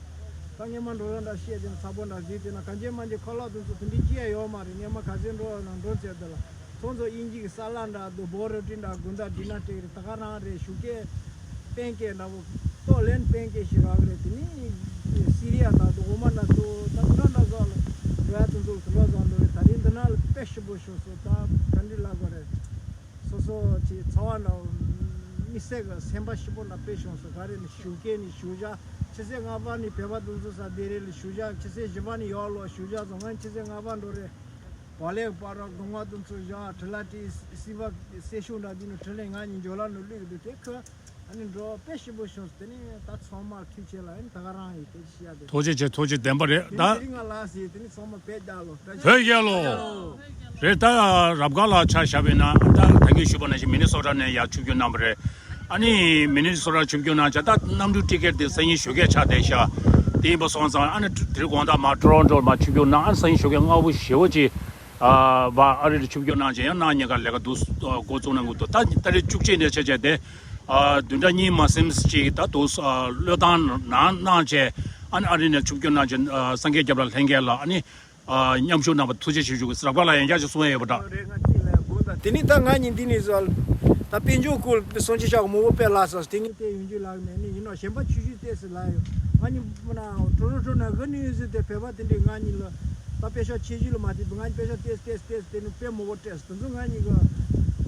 སྔན་མ་འགྲོ་ཡ་འདྲ་བཤད་དེ་ཚ་པོ་འདྲ་བཟོས་དེ་ན་གང་ཅན་མ་ཅན་ཁ་ལག་དེ་ཚོ་དེ་འདྲའི་སྐྱེ་ཡ་ཡོད་མ་རེད། སྔན་མ་ག་ཚོད་འགྲོ་ཡ་ན་འགྲོ་ཚད་དེ་ལ་ཚོང་ཚོ་ཨིན་ཇི་གི་ས་ལ་འདྲ་དུ་བོ་རོ་ཏི་འདྲ་དགུན་ཟླ་འདི་ན་སྤྲད་རེད། ད་ག་རང་རེད། ཞུ་སྐད་པན་ཀེ་འདྲ་བོ་ཏོ་ལེན་པན་ཀེ་ཞིག་རག་རེད། དེ་ནི་སི་རི་ཡ་ད་དུ་འོ་མ་འདྲ་ཚོ་ད་དེ་འདྲ་འདྲ་ཚོ་ལ་འགྲོ་ཡ་དེ་ཚོ་དེ་འདྲ་ཚོ་འགྲོ་རེད། ད་རིང་འདི་ན་ལ་དཔེ་ཞིབ་པོ་ཞུ་སོང་། ད་ག་འདྲི་ལབ་དགོས་རེད། སོ་སོ་ཅིག་ཚ་བ་འདྲ་བོ་མི་སེར་གི་སེམས་པ་ཞིབ་པོ་འདྲ་དཔེ་བྱུང་སོང་། ག་རེ་ནི་ཞུ་སྐད་ནི་ཞུ་བྱ་ཆི་ཚེ་ལྔ་པ་ནི་བོད་པ་དེ་ཚོ་ས་དེ་རེད་ལ་ཞུ་བྱ། ཆི་ཚེ་བཞི་པ་ནི་ཡོག་ལོ་ཞུ་བྱ་སོང་། ང་ཆི་ཚེ་ལྔ་པ་འགྲོ་རེད། བ་ལེ་པ་ར་སྒོ་ང་དེ་ཚོ་བཞག་ཁྲི་ལ་ཏི་སི་བ་སེ་ཤུ་འདྲ་དེ་ནི་ཁྲི་ལེ་ང་གཉིས་འཇོ་ལ་ནི་བླུག་འདུག་དེ་ཁོ་ ཨ་ནི་འགྲོ་དཔེ་ཞིམ་པོ་བྱུང་། དེ་ནི་ད་ཚང་མ་ཐུགས་རྗེ་ཆེ་ལ། ཨ་ནི་ད་ག་རང་ཡིན། དེ་ཅི་བཤད་དེ། ཐུགས་རྗེ་ཆེ། ཐུགས་རྗེ་བདེན་པ་རེད་ད། དེ་རིང་ང་ལ་ཟེར། དེ་ནི་ཚང་མ་བོད་རྒྱལ་ལོ། བཀྲ་ཤིས་བོད་རྒྱལ་ལོ། རེད་ད། རབ་དཀར་ལགས་ཆ་བཞག་པ་ཡིན་ན་ད་ད་གིན་ཞུས་པ་ནང་བཞིན་མི་ནི་སོ་ཊ་ནས་ཡར་ཆིབས་བསྒྱུར་གནང་བ་རེད། ཨ་ནི་མི་ནི་སོ་ཊ་ཆིབས་བསྒྱུར་གནང་བྱས་ད་གནམ་གྲུ་ཊི་ཀེ་ཊི་དེ་སང་ཉིན་ཞོགས་ཀས་ཆག་བསྡད་ཤག་དེ་ཡིན་པ་སོང་ཙང་ཨ་ནི་དེ་རིང་དགོང་དག་མར་ཊོ་རོན་ཊོ་མར་ཆིབས་བསྒྱུར་གནང་། ཨ་ནི་སང་ཉིན་ཞོགས་ཀས་སྔ་པོ་ཞེ་པོ་ཅིག་ཨ་བ་ཨ་རི་ལ་ཆིབས་བསྒྱུར་གནང་བྱས་ཡང་གནངས་ཉིན་ཀ་ལས་ཀ་འདུག་འགོ་བཙུགས་གནང་གི་འདུག་ད་ད་རེས་བཅུ་གཅིག་ནས་བྱས་བྱས་ཏེ་ཨ་བདུན་ཕྲག་གཉིས་མ་ཟིན་ཅིག་ད་འདུག་ཨ་བློས་བཏང་གནང་གནང་བྱས། ཨ་ནི་ཨ་རི་ནས་ཆིབས་བསྒྱུར་གནང་བྱས། ཨ་སངས་རྒྱས་སྐྱབས་ལགས་ལྷན་རྒྱས་ལ་ཨ་ནི་ཨ་མཉམ་ཞུགས་གནང་བ་ཐུགས་རྗེ་ཆེ་ཞུ་གི། རབ་དཀར་ལགས་ཡང་བསྐྱར་ཞིག་གསུང་ཡས་ཡོད་པ་འདྲ། རེད། ང་གཅིག་ལ་དགོངས་དག་དེ་ནི་ད་ང་གཉིས་འདི་ནས་བཟོ་ད་དཔལ་འབྱོར་སྐོར་སོང་ཅི་ཤག་མོ་བོ་དཔེ་ལ་སོ་དེ་ངས་དེ་ཡོང་རྒྱུ་ལགས་མེད་ནི་ཡིན་ནོ། གཞན་པ་ཆུ་ཆུ་ཏེ་སི་ལ་ཡོད། ང་གཉིས་མ་ན་ཊོ་རོན་ཊོ་ན་གི་ནི་ཡོད་ཟེར་ཏེ་བོད་པ་དེ་འདྲས་ང་གཉིས་ལ་ད་དཔེ་ཤག་ཆེ་ཞུ་ལ་མ་དེ་ང་གཉིས་དཔེ་ཤག་ཏེ་སི་ཏེ་སི་ཏེ་སི་དེ་ནི་དཔེ་མོ་བོ་སྤྲད་སོ། དེ་ཚོ་ང་གཉིས་གི་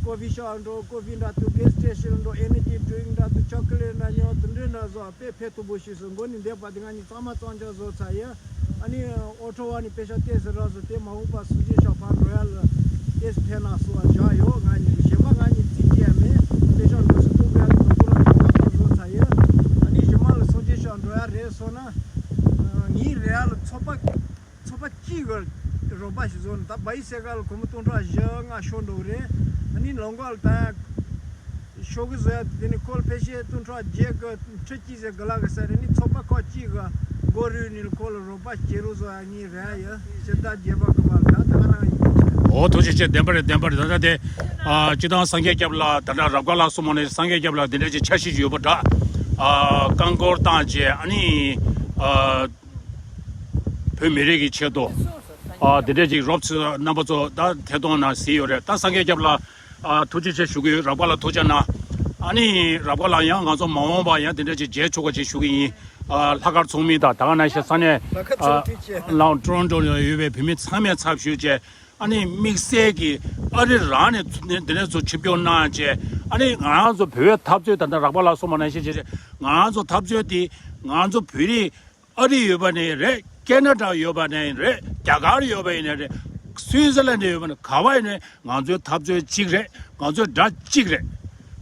ཀོ་ཕི་ཤོབ་འགྲོ། ཀོ་ཕི་འདྲ་དུ་གེ་སི་ཊེ་ཤན་འགྲོ། ཨེ་ནར་ཇི་ཌི་རིང་འདྲ་དུ་ཅོག་ལེ་ཊི་འདྲ་ཉོ། དེ་འདྲས་འདྲ་བཟོ་དཔེ་ཕན་ཐོགས་པོ་ཞིག་སོང་། མགོ་ནས་འདས་པ་དེ་ང་གཉིས་གཙང་མ་གཙང་རྐྱང་བཟོ་ཚར་ཡོད། ཨ་ནི་ཨོ་ཊོ་བ་ནས་དཔེ་ཤག་ཏེ་སི་རག་སོ། དེ་མ་འོངས་པ་སུ་ཇེ་ཤག་ཕར་འགྲོ་ཡ་ལ་ཏེ་སི་ཕན་ན་སོ་བ་བཞག་ཡོད། ང་གཉིས་གཞན་པ་ང་གཉིས་རྩིས་ཀྱི་ཡ་མེད། དཔེ་ཤག་འགྲོ་སི་ཏོག་པའི་ཡ་ལ་ཏོག་པོ་ལ་ཏོག་ཏོག་བཟོ་ཚར་ཡོད། ཨ་ནི་གཞན་མ་ལ་སུ་ཇེ་ཤག་འགྲོ་ཡ་རེད་སོང་ན་ངའི་རེ་ཡ་ལ་ཚོགས་པ་ཚོགས་པ་གཅིག་གི་རོགས་པ་ཞིག་བཟོ་ནས། ད་བ་ཡི་སེ་ཀ་ལ་སྒོར་མོ་སྟོང་ཕྲག་བཞི་ལྔ་ཤོར་འགྲོ་གི་རེད། ཨ་ནི་ལོང་ག་ལ་ད་ཤོག་གུ་བཟོ་ཡ་དེ་ནི་ཁོ་ལ་ཕལ་ཆེར་སྟོང་ཕྲག་བརྒྱད་གི་ཁྲི་གཅིག་ཟེར་གི་ལ་གི་ས་རེད། ནི་ཚོགས་པ་ཁག་གཅིག་གི་སྒོ་རུ་ནི་ཁོ་ལ་རོགས་པ་བྱེད་རོགས་བཟོ་ཡ་ངའི་རེ་ཡ་ཡོད། སྤྱིར་བཏང་རྒྱལ་བ་གི་བར་ད་ད་ག་རང་ཡིན། འོ་ཐུགས་རྗེ་ཆེ། བདེན་པ་རེད། བདེན་པ་རེད། ད་ལྟ་དེ་ཨ་སྤྱིར་བཏང་སངས་རྒྱས་སྐྱབས་ལགས་ད་ལྟ་རབ་དཀར་ལགས་སོ་མ་ནས་སངས་རྒྱས་སྐྱབས་ལགས་དེ་འདྲ་ཅིག་འཆར་གཞི་ཅིག་ཡོད་པ་འདྲ། ཨ་རྐང་འཁོར་བཏང་བྱས་ཨ་ནི་ཨ། བོད་མི་རིགས་ཀྱི་ཆེད་དུ་ཨ་དེ་འདྲས་ཅིག་རོབ་ཙམ་རྣམ་པ་ཚོ་ད་ཐད་གཏོང་ནང་གཟིགས་ཡོད་རེད། ད་སངས་རྒྱས་སྐྱབས་ལ་ཨ་ཐུགས་རྗེ་ཆེ་ཞུ་གི་ཡོད། རབ་དཀར་ལ་ཐུགས་རྗེ་གནང་། ཨ་ནི་རབ་དཀར་ལ་ཡང་ང་ཚོ་མ་འོངས་པ་ཡང་དེ་འདྲས་ཅིག་མཇལ་ཆོག་པ་ཅིག་ཞུ་གི་ཡིན། ཨ་ལྷག་དཀར་ཚོགས་མི་དང་ད་ག་ནང་བཞིན་ས་གནས་ལ་ཊོ་རོན་ཊོ་ཡོད་པའི་བོད་མི་ཚང་མས་ཚབ་ཞུས་བྱས། ཨ་ནི་དམིགས་བསལ་གྱི་ཨ་རི་རང་ནས་འདི་འདྲས་ཚོ་ཆིབས་བསྒྱུར་གནང་བྱས། ཨ་ནི་ང་རང་ཚོ་བོད་པའི་འཐབ་རྩོད་ད་ལྟ་རབ་དཀར་ལ་སོ་མ་ནང་བཞིན་བྱས་བྱས་ང་རང་ཚོ་འཐབ་རྩོད་དེ་ང་ཚོ་བོད་རིགས་ཨ་རི་ཡོད་པ་ནས་རེད། ཁེ་ན་ཌ་ཡོད་པ་ནས་རེད། རྒྱ་གར་ཡོད་པ་ཡིན་ནས་རེད། སུའི་ཙི་ལན་ཌ་ཡོད་པ་ནས་ག་བ་ཡིན་ནས་ང་ཚོའི་འཐབ་རྩོད་གཅིག་རེད། ང་ཚོའི་དགྲ་གཅིག་རེད།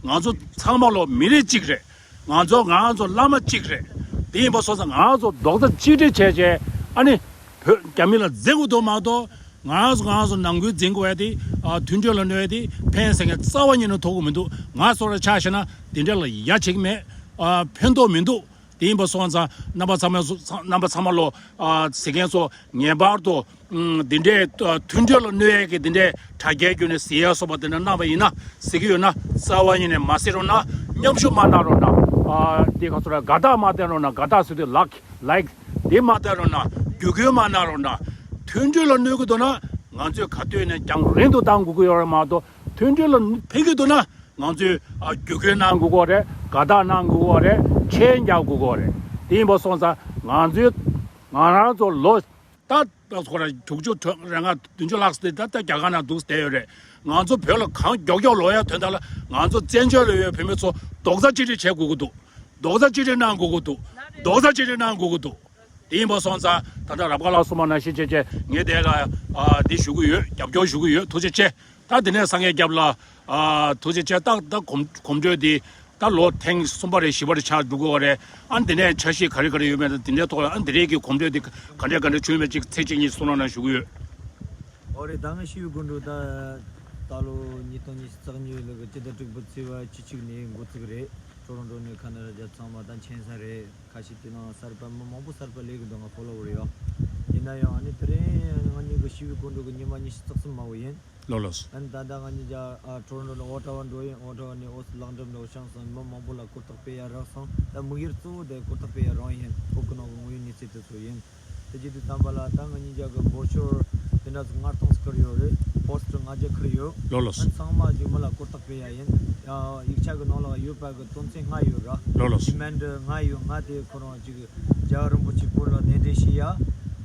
ང་ཚོ་ཚང་མ་ལོ་མི་རིགས་གཅིག་རེད། ང་ཚོ་ང་ཚོ་བླ་མ་གཅིག་རེད། དེ་ཡིན་པ་སོང་ཙང་ང་ཚོ་རྡོག་རྩ་གཅིག་སྒྲིལ་བྱས་བྱས་ཨ་ནི་བོད་རྒྱ་མི་ལ་འཛིང་དགོས་དོན་མ་གཏོགས་ང་ཚོ་ང་ཚོ་ནང་ཁུལ་འཛིང་དགོས་ཡ་དེ་ཨ་མཐུན་སྒྲིལ་ལ་གནོད་ཡ་དེ་ཕན་སེང་གེ་རྩ་བ་ཉིད་ནས་ཐོགས་ཀྱི་མི་འདུག་ང་སོ་ར་ཆ་བཞག་ན་དེ་འདྲ་ལ་ཡ་བྱེད་ཀྱི་མེད། ཨ་ཕན་ཐོགས་མི་འདུག་དེ་ཡིན་པ་སོང་ཙང་རྣམ་པ་ཚང་མ་རྣམ་པ་ཚང་མ་ལོ་ཨ་གཟིགས་མཁན་ཚོ་ངེས་པར་དུ་ཨ་འདི་འདྲའི་ཨ་མཐུན་སྒྲིལ་ལ་གནོད་ཡས་ཀྱི་འདི་འདྲའི་དྲ་རྒྱའི་བརྒྱུད་ནས་གཟིགས་ཡ་སོགས་པ་དེ་འདྲ་གནང་བ་ཡིན་ན་གཟིགས་ཀྱི་ཡོད་ན་རྩ་བ་ཉིད་ནས་མ་གཟིགས་རོགས་གནང་། མཉམ་ཞུགས་མ་གནང་རོགས་གནང་། ཨ་དེ་ག་ཚོད་ར་དགའ་རྟགས་མ་བསྟན་རོགས་གནང་། དགའ་རྟགས་ཟེར་དུས་ལག་ལའིཀ་དེ་མ་བསྟན་རོགས་གནང་། བརྒྱུད་སྐུལ་མ་གནང་རོགས་གནང་། མཐུན་སྒྲིལ་ལ་གནོད་ཀྱི་འདུག་ན་ང་ཚོས་ག་དུས་ནས་རྒྱང་རིང་དུ་བཏང་དགོས་ཀྱི་ཡོད་རེད་མ་གཏོགས་མཐུན་སྒྲིལ་ལ་ཕན་གྱི་འདུག་ན། ང་ཚོས་ཨ་བརྒྱུད་སྐུལ་གནང་དགོས་ཀྱི་རེད། དགའ་རྟགས་གནང་དགོས་ཀྱི་རེད། མཆན་རྒྱག་དགོས་ཀྱི་རེད། དེ་ཡིན་པ་སོང་ཙང་ང་ཚོས་ང་རང་ཚོ་ལོ་ད་ཁོ་ར་དྲུག་ཅུ་རེ་ལྔ་བདུན་ཅུ་ལྷག་ཙམ་ད་ལྟ་རྒྱ་གར་ནང་འདུག་བསྡད་ཡོད་རེད། ང་ཚོ་བོད་ལ་གང་མགྱོགས་མགྱོགས་ལོག་ཡ་དོན་དག་ལ་ང་ཚོ་བཙན་བྱོལ་ལ་ཡོད་བོད་མི་ཚོ་རྡོག་རྩ་གཅིག་སྒྲིལ་བྱེད་དགོས་ཀྱི་འདུག་རྡོག་རྩ་གཅིག་སྒྲིལ་གནང་དགོས་ཀྱི་འདུག་རྡོག་རྩ་གཅིག་སྒྲིལ་གནང་དགོས་ཀྱི་འདུག་དེ་ཡིན་པ་སོང་ཙང་ད་ལྟ་རབ་དཀར་ལགས་གསུངས་པ་ནང་བཞིན་བྱས་བྱས་ངས་དེ་ལ་ཨ་འདི་ཞུ་གི་ཡོད། རྒྱབ་སྐྱོར་ཞུ་གི་ཡོད། ཐུགས་རྗེ་ཆེ། ད་དེ་ནས་སངས་རྒྱས་སྐྱབས་ལ་ཨ་ཐུགས་རྗེ་ཆེ། ད་ད་གོམ་གོམ་བགྲོད་འདི་ད་ལོ་ཐེངས་གསུམ་པ་རེད། བཞི་པ་རེད་ཆགས་འགྲོ་གི་ཡོད་རེད། ཨ་འདི་ནས་འཆར་གཞི་ག་རེ་ག་རེ་ཡོད་མེད་དང་དེ་འདྲའི་ཐོག་ལ་ཨ་འདི་རེས་ཀྱི་གོམ་བགྲོད་འདི་ག་འདྲ་ག་འདྲ་བྱུང་མེད་ཅིག་ཚིག་གཅིག་གཉིས་གསུང་རོགས་གནང་ཞུ་གི་ཡོད། ཨོ་རེད། ད་ང་ཞི་བའི་སྒོ་འགྲོ་ད་ད་ལོ་ཉིས་སྟོང་ཉི་ཤུ་རྩ་གཉིས་ལོ་གི་སྤྱི་ཟླ་དྲུག་པའི་ཚེས་པ་བཅུ་གཅིག་ནས་འགོ་བཙུགས་རེད། ཊོ་རོན་ཊོ་ནས་ཁ་ན་ཌ་རྒྱབ་ཚང་མ་ད་མཁྱེན་ས་རེད། ཁ་ཤས་དེ་ནང་གསར་པ་མི་མང་པོ་གསར་པ་སླེབས་གི་འདུག་ང་ཕོ་ལོ་ཝར་ཡོད། ཡིན་ན་ཡང་ཨ་ནི་དེ་རིང་ང་གཉིས་ཀྱི་ཞི་བའི་སྒོ་འགྲོ་གི་ཉི་མ་ཉི་ཤུ་རྩ་གསུམ་མ་བོ་ཡིན། ལོ་ལོ། ཨ་ནི་ད་ལྟ་ང་གཉིས་ཀྱ་ཨ་ཊོ་རོན་ཊོ་ནས་ཨོ་ཊ་ཝ་འགྲོ་ཡིན། ཨོ་ཊ་ཝ་ནས་ཨོ་སི་ལག་འགྲེམས་འགྲོ་བྱུང་སོང་། མི་མང་པོ་ལ་གོ་རྟོགས་སྤེལ་ཡ་རག་སོང་། ད་དམིགས་ཡུལ་གཙོ་བོ་དེ་གོ་རྟོགས་སྤེལ་ཡ་རང་ཡིན། བོད་ཀྱི་ནང་གི་དངོས་ཡོད་གནས་ཚུལ་དེ་ཚོ་ཡིན། དེ་བྱེད་དུས་ཙམ་པ་ལ་ད་ང་གཉིས་ཀྱ་གི་བོ་ཤོར་དེ་འདྲ་ཚོ་ལྔ་སྟོང་ཙམ་ཁུར་ཡོད་རེད། པོ་སི་ཊར་ལྔ་བརྒྱ་ཁུར་ཡོད། ལོ་ལོ། ཨ་ནི་ཚང་མ་ཅིག་མི་ལ་གོ་རྟོགས་སྤེལ་ཡ་ཡིན། ཡིག་ཆ་གི་ནང་ལ་ཡོད་པ་གི་དོན་ཚན་ལྔ་ཡོད་ར། ལོ་ལོ། ཌི་མན་ཌི་ལྔ་ཡོད། ལྔ་དེ་ཁོ་རང་ཅིག་རྒྱལ་བ་རིན་པོ་ཆེའི་སྐོར་ལ་གདན་འདྲེན་བྱེད་ཡ།